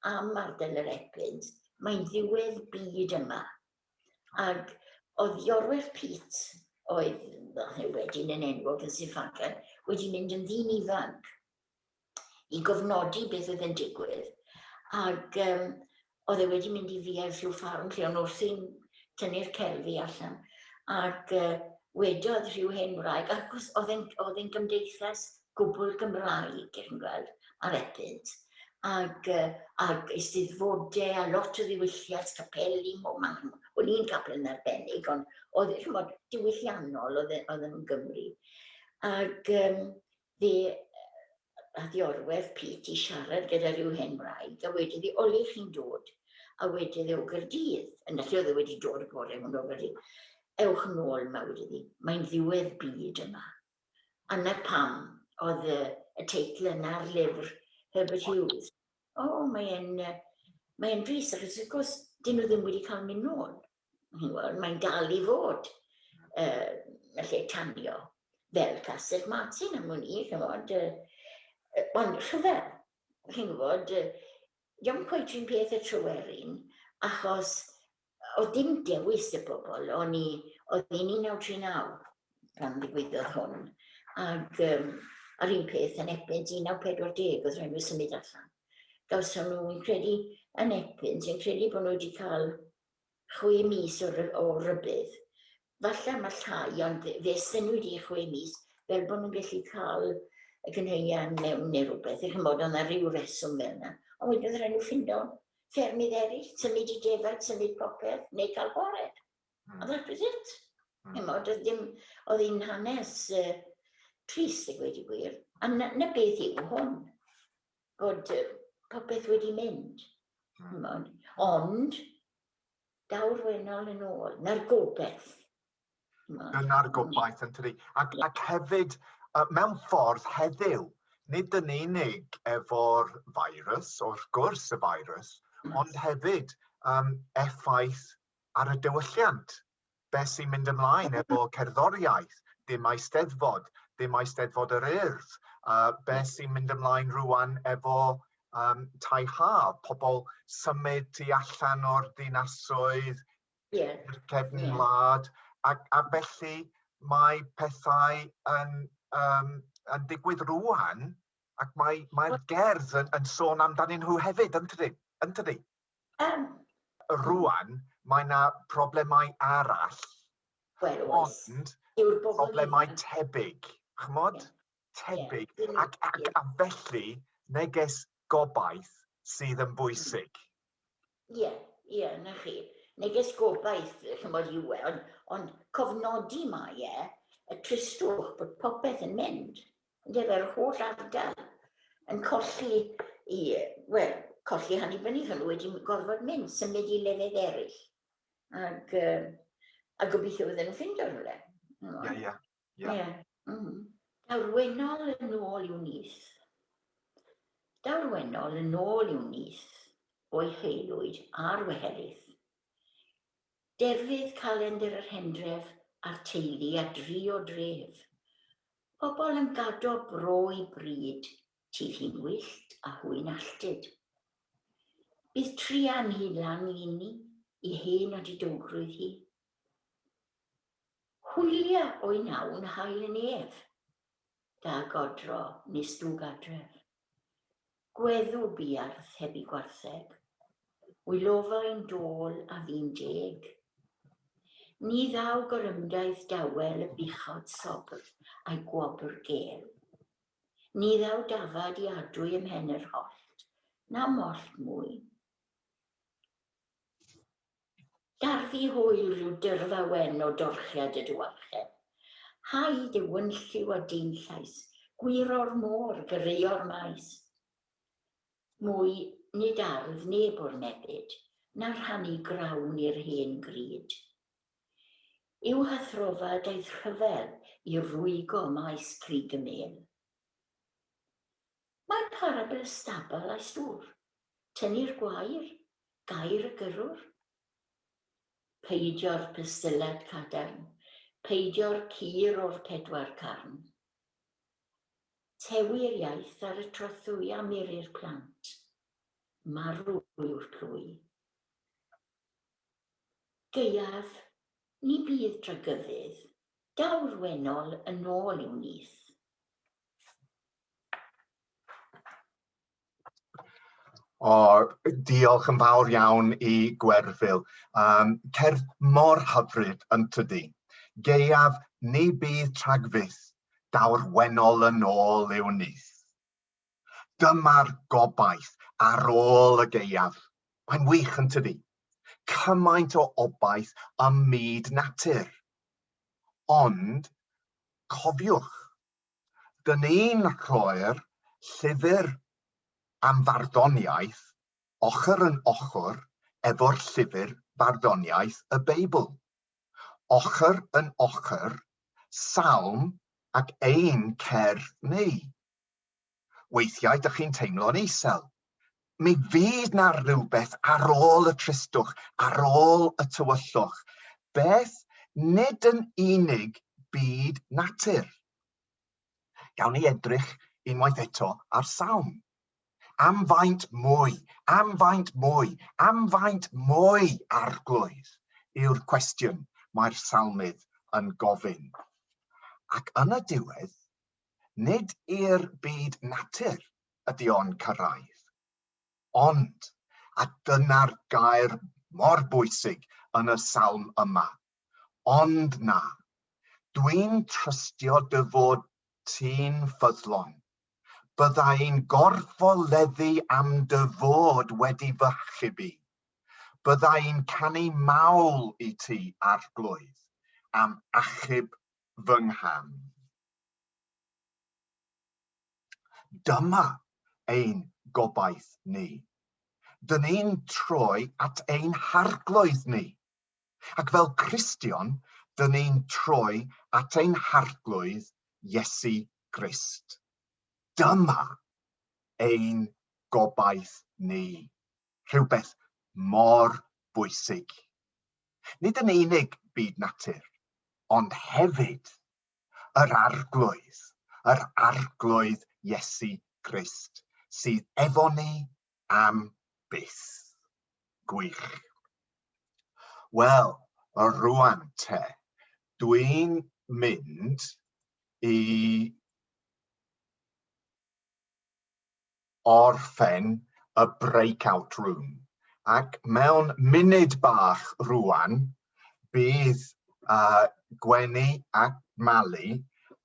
am ardal yr Epynt, "Mae'n ddiwedd byd yma". Ac oedd Iorwerth Peate, oedd wedyn yn enwog yn Sain Ffagan, wedi mynd yn ddyn ifanc i gofnodi beth oedd yn digwydd. Ac oedd e wedi mynd i fiau rhyw ffarm lle o'n wrthi'n tynnu'r celfi allan. Ac wedodd rhyw hen wraig, ac oedd e'n gymdeithas gwbl Gymraeg, chi'n gweld, ar Epynt. Ac eisteddfodau a lot o ddiwylliant, capeli, o'n un capel yn arbennig, ond oedd, ch'mod, diwylliannol oedd yn Gymru. Ac fe ath Iorwerth Peate i siarad gyda rhyw hen wraig, a wedodd hi, "O le chi'n dod?" A wedodd e, "O Gaerdydd". Yn lle oedd e wedi dod y bore hwn o Gaerdydd. "Ewch nôl yma," wedodd hi, "mae'n ddiwedd byd yma". A 'na pam oedd y teitl yna ar lyfr Herbert Hughes. O, mae drist, achos wrth gwrs, dyn nhw ddim wedi cael mynd nôl. Mae'n dal i fod y lle tanio, fel Castell Martin am wn i, ch'mod. Ond rhyfel, chi'n gwybod, dio'm cweit un peth y Tryweryn, achos oedd dim dewis y bobl, oedd hi'n 1939 pan ddigwyddodd hwn, ac a'r un peth yn Epynt 1940 oedd rhaid nhw symud allan. Gawson nhw, fi'n credu, yn Epynt, fi'n credu bod nhw wedi cael 6 mis o rybudd. Falle mae llai, ond fe synnwyd i 6 mis fel bod nhw'n gallu cael y cynhaean mewn neu rhywbeth. Chi'n gwybod, oedd yna rhyw reswm fel yna. Ond wedyn oedd rhaid nhw ffindo ffermydd eraill, symud i defaid, symud popeth, neu cael gwared. A that was it. Chimod, oedd dim, oedd hi'n hanes trist i gweud y gwir. A na beth yw hwn, bod popeth wedi mynd. Chimod. Ond, daw'r wennol yn ôl, na'r gobaith. Chimod. Dyna'r gobaith yn tydi. Ac hefyd, mewn ffordd heddiw, nid yn unig efo'r virus, wrth gwrs y virus, ond hefyd effaith ar y diwylliant. Beth sy'n mynd ymlaen efo cerddoriaeth, dim eisteddfod, dim eisteddfod yr Urdd, beth sy'n mynd ymlaen rwan efo tai haf, pobl symud tu allan o'r dinasoedd, i'r cefn wlad, a felly mae pethau yn digwydd rwan, ac mae'r gerdd yn sôn amdanyn nhw hefyd, yn tydi? Yn tydi? Rwan, mae yna problemau arall, Wel, oes. Ond Yw'r bobl problemau ifanc. tebyg, ch'mod? Tebyg. Ac felly, neges gobaith sydd yn bwysig. Ie, ie, na chi. Neges gobaith, ch'mod, yw e, ond cofnodi mae e, y tristwch bod popeth yn mynd. Ynde, fe'r holl ardal yn colli i, wel, colli annibyniaeth, ond wedi gorfod mynd, symud i lefydd eraill. A gobeithio fydden nhw'n ffindo rhywle. Ie, ie, ie. Ie. Daw'r wennol yn ôl i'w nyth. Daw'r wennol yn ôl i'w nyth o'i haelwyd a'r wehelyth. Derfydd calendr yr hendref a'r teulu a dri o dref. Pobl yn gado bro i bryd, tydd hi'n wyllt a hwy'n alltud. Bydd truan hi lan i ni, i hen odidowgrwydd hi. Hwylia o'i nawn hael yn ef, da godro nes dwg adref. Gweddw buarth heb i gwartheg, wylofain dôl a fi'n deg. Ni ddaw gorymdaith dawel y buchod sobr a'i gwobr gêl. Ni ddaw dafad i adwy ym mhen yr hollt, na mollt mwy. Darfu hwyl rhyw dyrfa wen o dorchiad y dywarchen. Haid yw wynlliw a deinllais, gwyro'r môr, gyreuo'r maes. Mwy nid ardd neb o'r mebyd, na rhannu grawn i'r hen gryd. I'w hathrofa daeth rhyfel i rwygo maes Crug y Mêl. Mae parabl y stabl a'i stŵr, tynnu'r gwair, gair y gyrrwr. Peidio'r pystylad cadarn, peidio'r cur o'r pedwar carn. Tewi'r iaith ar y trothwy a muri'r plant. Marw yw'r plwy. Gaeaf, ni bydd dragyfydd, daw'r wennol yn ôl i'w nyth. O, diolch yn fawr iawn i Gwerfyl. Cerdd mor hyfryd yn tydi. Gaeaf, ni bydd tragfyth, daw'r wennol yn ôl i'w nyth. Dyma'r gobaith ar ôl y gaeaf. Mae'n wych yn tydi. Cymaint o obaith ym myd natur. Ond, cofiwch, dyn ni'n rhoi'r llyfr am farddoniaeth ochr yn ochr efo'r llyfr barddoniaeth y Beibl. Ochr yn ochr, salm ac ein cerdd ni. Weithiau dych chi'n teimlo'n isel. Mi fydd na rhywbeth ar ôl y tristwch, ar ôl y tywyllwch. Beth nid yn unig byd natur. Gawn ni edrych unwaith eto ar salm. Am faint mwy, am faint mwy, am faint mwy, Arglwydd, yw'r cwestiwn mae'r salmydd yn gofyn. Ac yn y diwedd, nid i'r byd natur ydy o'n cyrraedd. Ond, a dyna'r gair mor bwysig yn y salm yma, ond na, dwi'n trystio dy fod ti'n ffyddlon. Bydda i'n gorfoleddu am dy fod wedi fy achub i. Bydda i'n canu mawl i ti, Arglwydd, am achub fy ngham. Dyma ein gobaith ni. Dyn ni'n troi at ein Harglwydd ni. Ac fel Cristion, dyn ni'n troi at ein Harglwydd Iesu Grist. Dyma ein gobaith ni. Rhywbeth mor bwysig. Nid yn unig byd natur, ond hefyd yr Arglwydd, yr Arglwydd Iesu Grist, sydd efo ni am byth. Gwych. Wel, rwan te, dwi'n mynd i orffen y breakout room. Ac mewn munud bach rwan, bydd Gwenny ac Mali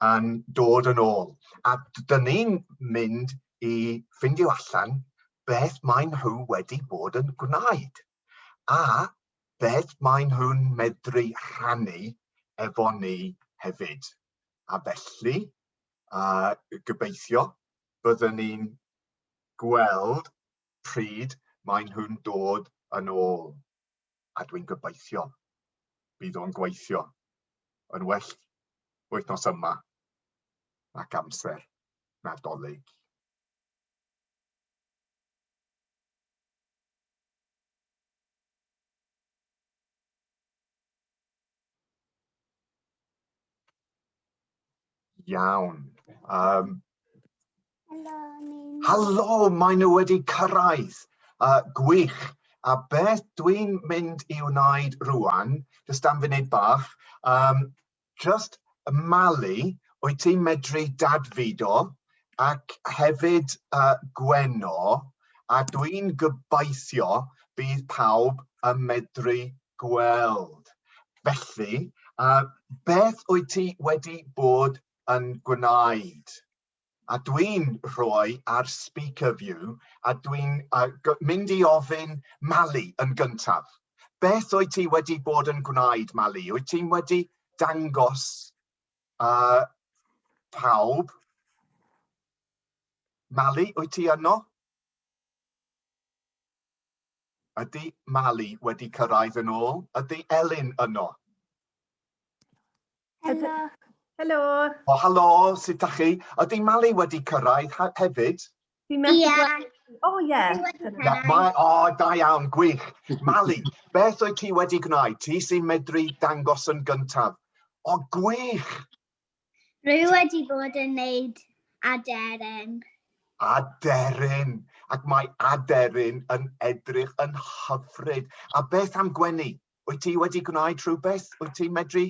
yn dod yn ôl. A dyn ni'n mynd i ffindio allan beth maen nhw wedi bod yn gwneud a beth maen nhw'n medru rhannu efo ni hefyd. A felly, gobeithio byddwn ni'n gweld pryd maen nhw'n dod yn ôl. A dwi'n gobeithio bydd o'n gweithio yn well wythnos yma ac amser Nadolig. Iawn. Um, Helo, Helo, maen nhw wedi cyrraedd. Gwych. A beth dwi'n mynd i wneud rwan, jyst am funud bach, um, just Mali, wyt ti'n medru dadfudo, ac hefyd Gwenno, a dwi'n gobeithio bydd pawb yn medru gweld. Felly, beth wyt ti wedi bod yn gwneud? A dwi'n rhoi ar speaker view, a dwi'n mynd i ofyn Mali yn gyntaf. Beth wyt ti wedi bod yn gwneud, Mali? Wyt ti'n wedi dangos pawb? Mali, wyt ti yno? Ydy Mali wedi cyrraedd yn ôl? Ydy Elin yno? Helo. Helo. O, helo, sut dach chi? Ydy Mali wedi cyrraedd hefyd? Fi'n methu Ie. gweld. O, ie. Ia, mae, o, da iawn, gwych. Mali, beth wyt ti wedi gwneud? Ti sy'n medru dangos yn gyntaf. O, gwych! Rwy wedi bod yn neud aderyn. Aderyn! Ac mae aderyn yn edrych yn hyfryd. A beth am Gwenny? Wyt ti wedi gwneud rhywbeth? Wyt ti'n medru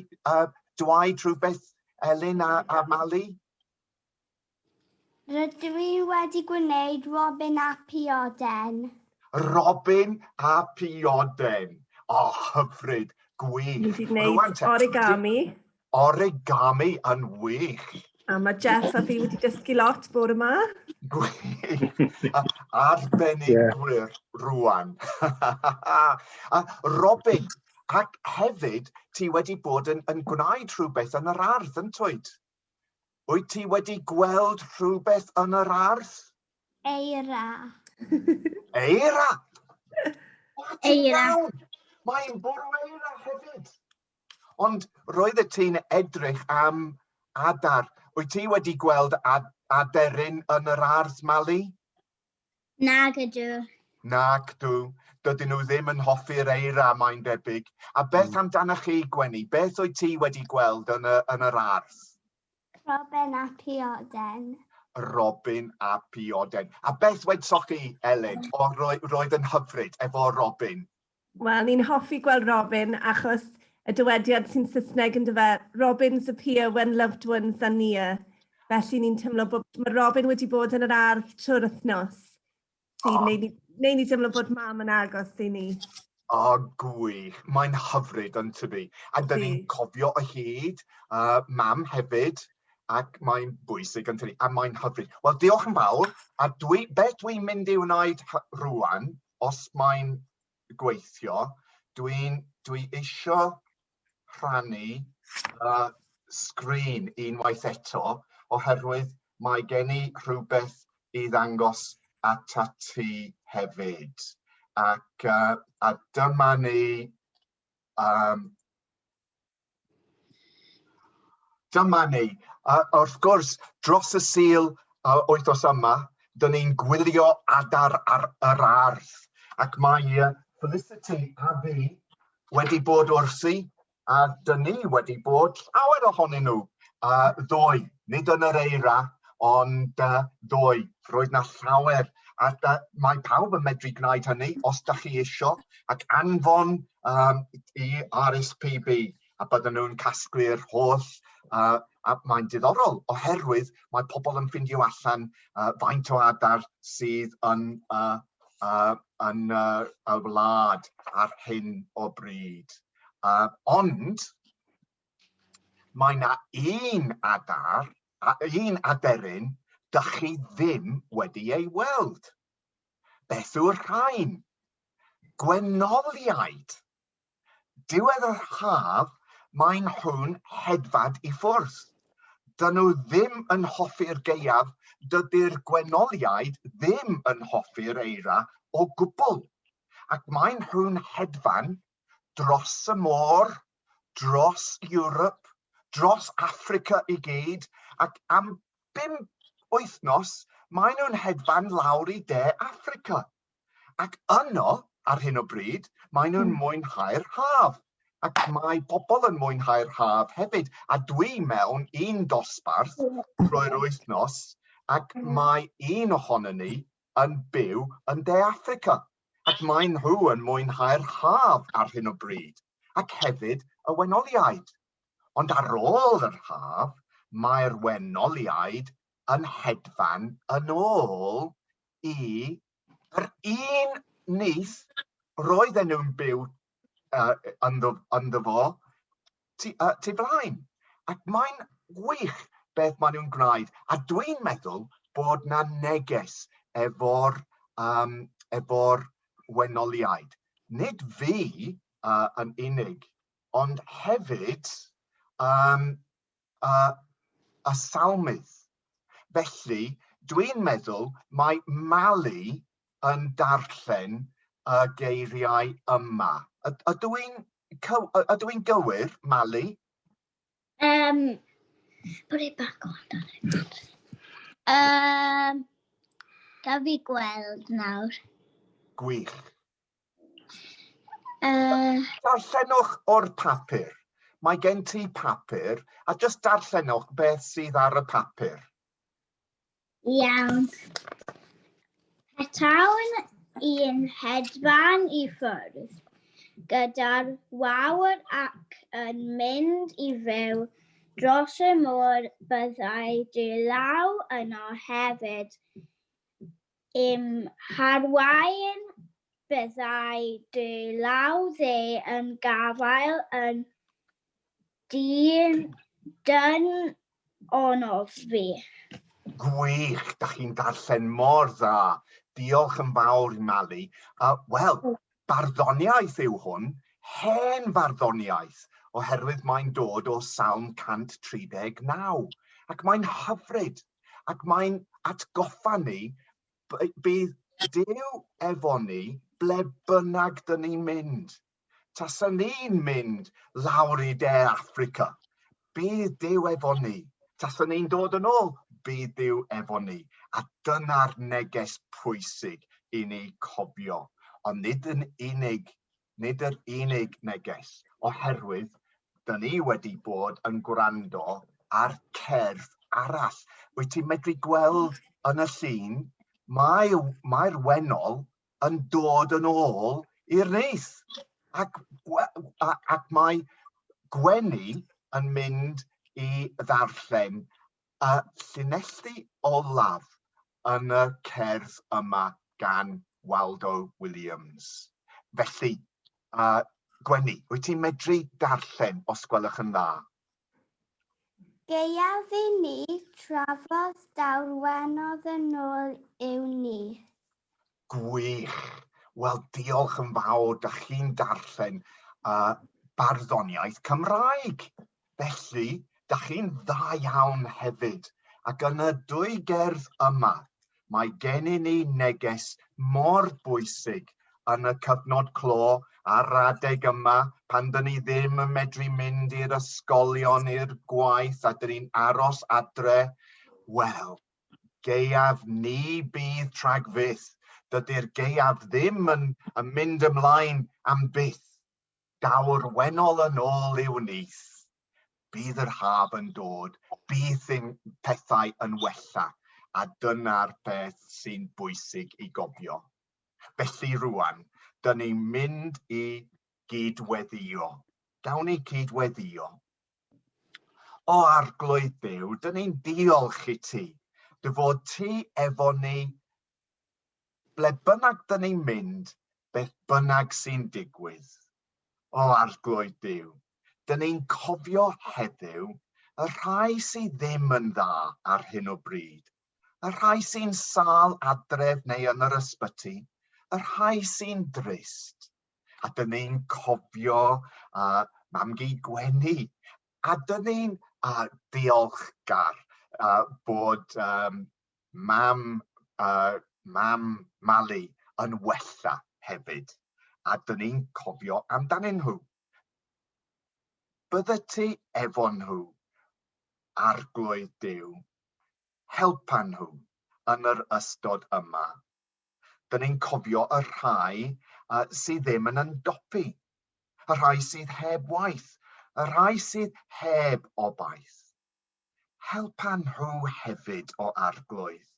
dweud rhywbeth, Elin a, a Mali? Rydw i wedi gwneud Robin a Pioden. Robin a Pioden. O, hyfryd, gwych. Ni wedi gwneud origami. Origami yn wych. A mae Jeff a fi wedi dysgu lot bore yma. Gwych. Arbenigwyr yeah. rwan. A Robin, ac hefyd ti wedi bod yn, yn gwneud rhywbeth yn yr ardd, yn twyd? Wyt ti wedi gweld rhywbeth yn yr ardd? Eira. Eira? Eira. Mae'n bwrw eira hefyd. Ond roeddet ti'n edrych am adar. Wyt ti wedi gweld ad aderyn yn yr ardd, Mali? Nag ydw. Nac dw. Dydyn nhw ddim yn hoffi'r eira, mae'n debyg. A beth amdanoch chi, Gwenny? Beth wyt ti wedi gweld yn, y, yn yr ardd? Robin a Pioden. Robin a Pioden. A beth wedsoch chi, Elin? O, roedd yn hyfryd efo Robin. Wel, ni'n hoffi gweld Robin achos y dywediad sy'n Saesneg yn dyfe, Robins appear when loved ones are near. Felly ni'n teimlo bod mae Robin wedi bod yn yr ardd trwy'r wythnos. Sy'n oh. neud ni, neud ni teimlo bod mam yn agos i ni. O, oh, gwych. Mae'n hyfryd yn tydi. A dyn ni'n cofio o hyd, mam hefyd, ac mae'n bwysig yn tydi, a mae'n hyfryd. Wel, diolch yn fawr. A dwi, beth dwi'n mynd i wneud rwan, os mae'n gweithio, dwi'n dwi isio rhannu sgrin unwaith eto, oherwydd mae gen i rhywbeth i ddangos atat ti hefyd. Ac, a dyma ni, dyma ni. Wrth gwrs, dros y Sul wythnos yma, dyn ni'n gwylio adar ar yr ardd. Ac mae Felicity a fi wedi bod wrthi, a dyn ni wedi bod llawer ohonyn nhw ddoe, nid yn yr eira, ond ddoe, roedd na llawer, a da, mae pawb yn medru gwneud hynny os da chi isio, ac anfon i RSPB, a bydden nhw'n casglu'r holl, a mae'n diddorol, oherwydd mae pobl yn ffindio allan faint o adar sydd yn, yn y wlad ar hyn o bryd. Ond mae yna un adar, un aderyn, dych chi ddim wedi ei weld. Beth yw'r rhain? Gwenoliaid. Diwedd yr haf, maen nhw'n hedfad i ffwrdd. Dyn nhw ddim yn hoffi'r gaeaf, dydy'r gwenoliaid ddim yn hoffi'r eira o gwbl. Ac maen nhw'n hedfan dros y môr, dros Ewrop, dros Affrica i gyd, ac am bum wythnos maen nhw'n hedfan lawr i De Affrica. Ac yno, ar hyn o bryd, maen nhw'n mwynhau'r haf. Ac mae pobl yn mwynhau'r haf hefyd. A dwi mewn un dosbarth drwy'r wythnos, ac mae un ohonon ni yn byw yn De Affrica. Ac maen nhw yn mwynhau'r haf ar hyn o bryd. Ac hefyd y wenoliaid. Ond ar ôl yr haf, mae'r wenoliaid yn hedfan yn ôl i yr un nyth roedden nhw'n byw ynddo, ynddo fo tu, tu blaen. Ac mae'n wych beth maen nhw'n gwneud. A dwi'n meddwl bod na neges efo'r um, efo wenoliaid. Nid fi yn unig, ond hefyd um, y salmydd. Felly, dwi'n meddwl mae Mali yn darllen y geiriau yma. Ydw i'n ydw i'n gywir, Mali? Put it back on, darling. Gaf fi gweld nawr. Gwych. Darllenwch o'r papur. Mae gen ti papur, a jyst darllenwch beth sydd ar y papur. Iawn. Petawn i'n hedfan i ffwrdd gyda'r wawr ac yn mynd i fyw dros y môr byddai dy law yno hefyd I'm harwain byddai dy law dde yn gafael yn dyn dyn onof fi. Gwych, da chi'n darllen mor dda. Diolch yn fawr i Mali. Wel, barddoniaeth yw hwn, hen farddoniaeth, oherwydd mae'n dod o Salm 139. Ac mae'n hyfryd, ac mae'n atgoffa ni bydd Duw efo ni ble bynnag dyn ni'n mynd. Tasa ni'n mynd lawr i De Affrica, bydd Duw efo ni. Tasa ni'n dod yn ôl, bydd Duw efo ni. A dyna'r neges pwysig i ni cofio. Ond nid yn unig, nid yr unig neges, oherwydd dyn ni wedi bod yn gwrando ar cerdd arall. Wyt ti'n medru gweld yn y llun, mae'r mae wennol yn dod yn ôl i'r nyth. Ac, ac mae Gwenny yn mynd i ddarllen y llinelli olaf yn y cerdd yma gan Waldo Williams. Felly, Gwenny, wyt ti'n medru darllen os gwelwch yn dda? Gaeaf i ni, trafod daw'r wenodd yn ôl yw ni. Gwych! Wel, diolch yn fawr, da chi'n darllen barddoniaeth Cymraeg. Felly, da chi'n dda iawn hefyd. Ac yn y dwy gerdd yma, mae gennym ni neges mor bwysig yn y cyfnod clo a'r adeg yma pan dyn ni ddim yn medru mynd i'r ysgolion, i'r gwaith a dyn ni'n aros adre. Wel, gaeaf ni bydd trag fyth. Dydy'r gaeaf ddim yn, yn mynd ymlaen am byth. Daw'r wennol yn ôl i'w nyth. Bydd yr haf yn dod, bydd yn pethau yn wella, a dyna'r peth sy'n bwysig i gofio. Felly rwan, dyn ni'n mynd i gydweddio. Gawn ni cydweddio. O Arglwydd Duw, dyn ni'n diolch i ti, dy fod ti efo ni ble bynnag dyn ni'n mynd, beth bynnag sy'n digwydd. O Arglwydd Duw, dyn ni'n cofio heddiw y rhai sydd ddim yn dda ar hyn o bryd, y rhai sy'n sâl adref neu yn yr ysbyty, y rhai sy'n drist. A dyn ni'n cofio Mam-gu Gwenny, a dyn ni'n diolchgar bod mam, mam Mali yn wella hefyd, a dyn ni'n cofio amdanyn nhw. Byddet ti efo nhw, Arglwydd Duw, helpa nhw yn yr ystod yma. Dyn ni'n cofio y rhai sydd ddim yn ymdopi, y rhai sydd heb waith, y rhai sydd heb obaith. Helpa nhw hefyd, o Arglwydd.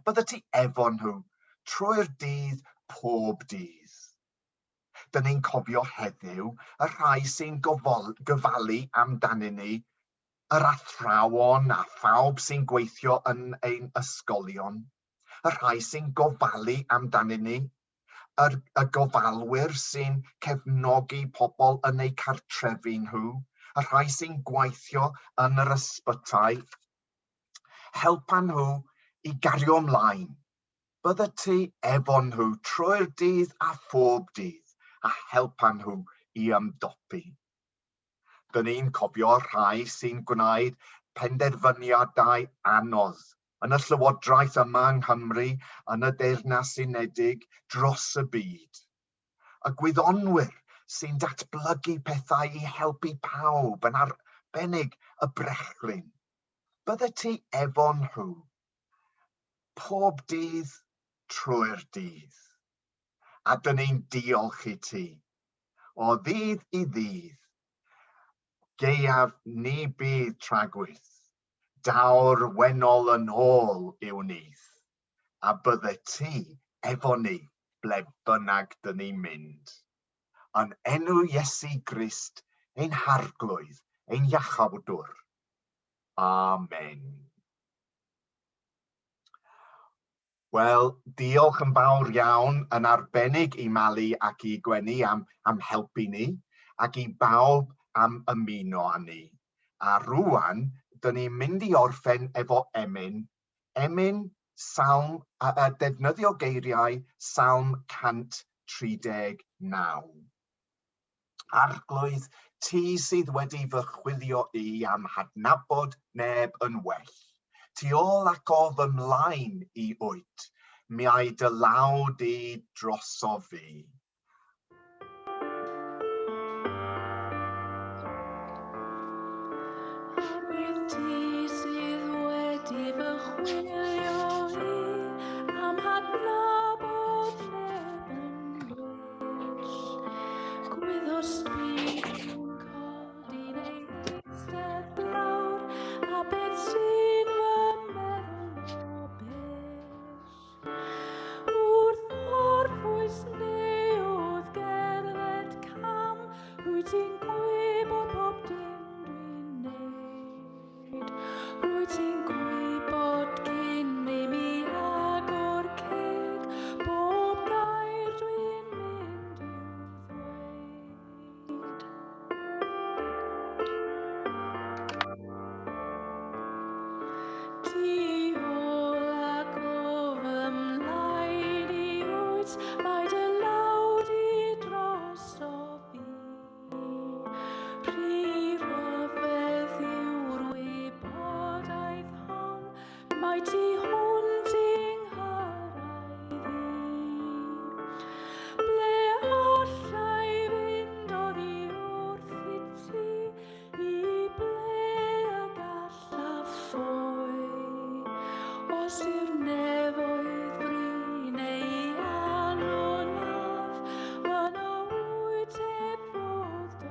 Byddet ti efo nhw trwy'r dydd pob dydd. Dyn ni'n cofio heddiw y rhai sy'n gofalu amdanyn ni, yr athrawon a phawb sy'n gweithio yn ein ysgolion, y rhai sy'n gofalu amdanyn ni, yr, y gofalwyr sy'n cefnogi pobl yn eu cartrefi nhw, y rhai sy'n gweithio yn yr ysbytai. Helpa nhw i gario ymlaen. Byddet ti efo nhw trwy'r dydd a phob dydd, a helpa nhw i ymdopi. Dyn ni'n cofio rhai sy'n gwneud penderfyniadau anodd yn y llywodraeth yma yng Nghymru, yn y Deyrnas Unedig, dros y byd. Y gwyddonwyr sy'n datblygu pethau i helpu pawb, yn arbennig y brechlyn. Byddet ti efo nhw pob dydd trwy'r dydd. A dyn ni'n diolch i ti. O ddydd i ddydd, gaeaf ni bydd tragwydd. Daw'r wennol yn ôl i'w nyth, a byddet ti efo ni ble bynnag dyn ni'n mynd. Yn enw Iesu Grist, ein Harglwydd, ein Iachawdwr. Amen. Wel, diolch yn fawr iawn yn arbennig i Mali ac i Gwenny am, am helpu ni, ac i bawb am ymuno â ni. A rwan, dyn ni'n mynd i orffen efo emyn, emyn salm, a, a defnyddio geiriau Salm 139. Arglwydd, ti sydd wedi fy chwilio i am hadnabod neb yn well. Tu ôl ac o fy mlaen i wyt, mi ai dy law di drosof fi. Arglwydd, ti sydd wedi fy chwilio i am hadnabod neb yn well. Gwyddost dwi'n codi neu eistedd lawr, a beth sy'n fy meddwl o bell. Wrth orffwys neu wrth gerdded cam, rwyt ti'n gwybod pob dim dwi'n neud. Rwyt ti'n gwybod cyn i mi agor ceg, bob gair dwi'n mynd i'w ddweud. Tu ôl ac o fy mlaen i wyt, mae dy law di drosof fi. Rhy ryfedd yw'r wybodaeth hon, mae tu hwnt i'n nghyrraedd i. Ble allai fynd oddi wrthyt ti, i ble y gallaf ffoi? Os yw'r nefoedd fri neu anonaf, yno wyt heb fodd.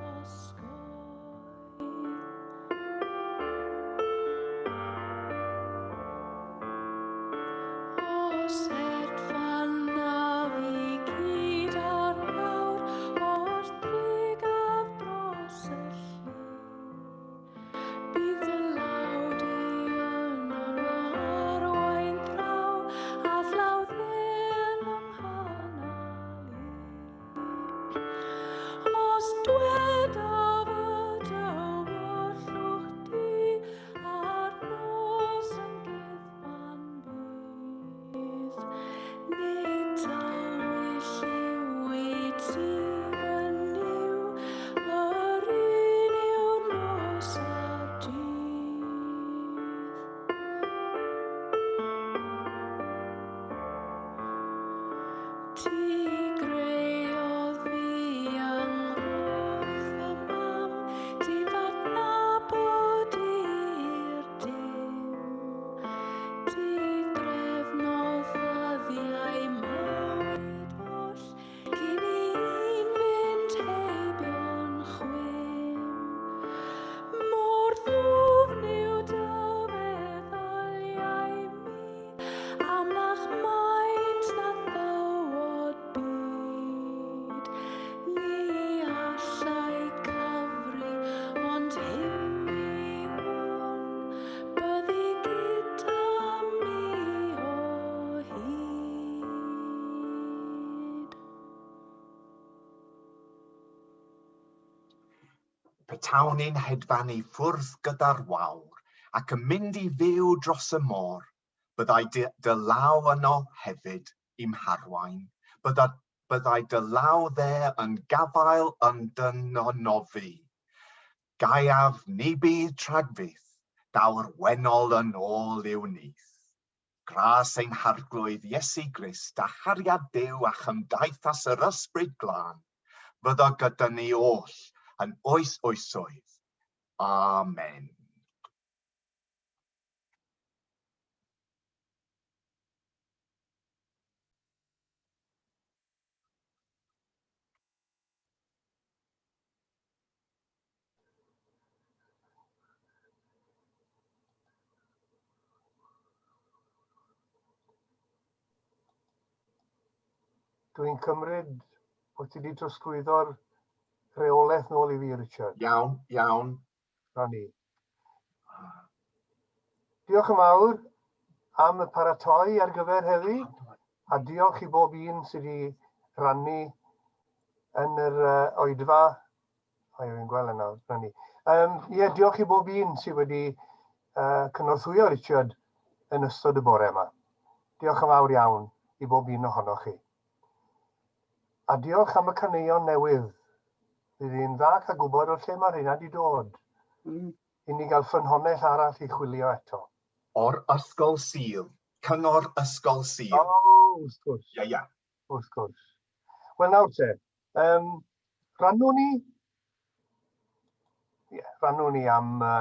Petawn i'n hedfan i ffwrdd gyda'r wawr ac yn mynd i fyw dros y môr, byddai dy, dy law yno hefyd i'm harwain. Bydda, byddai dy law dde yn gafael yn dy nofi. Gaeaf ni bydd tragfyth, daw'r wennol yn ôl i'w nyth. Gras ein Harglwydd Iesu Grist a chariad Duw a chymdeithas yr Ysbryd Glân, fyddo gyda ni oll yn oes oesoedd. Amen. Dwi'n cymryd bod ti wedi trosglwyddo'r rheolaeth nôl i fi, Richard. Iawn, iawn. Na ni. Diolch yn fawr am y paratoi ar gyfer heddi, a diolch i bob un sydd wedi rannu yn yr uh, oedfa. O, fi'n gweld yna, na ni. Um, ie, diolch i bob un sydd wedi uh, cynorthwyo Richard yn ystod y bore yma. Diolch yn fawr iawn i bob un ohonoch chi. A diolch am y caneuon newydd. Bydd hi'n dda cael gwybod o lle mae rheina wedi dod. Mm. I ni gael ffynhonnell arall i chwilio eto. O'r Ysgol Sul. Cyngor Ysgol Sul. O, oh, wrth gwrs. Ia, ia. Wrth gwrs. Wel nawr te, um, rannwn ni? Ie, yeah, rannwn ni am uh,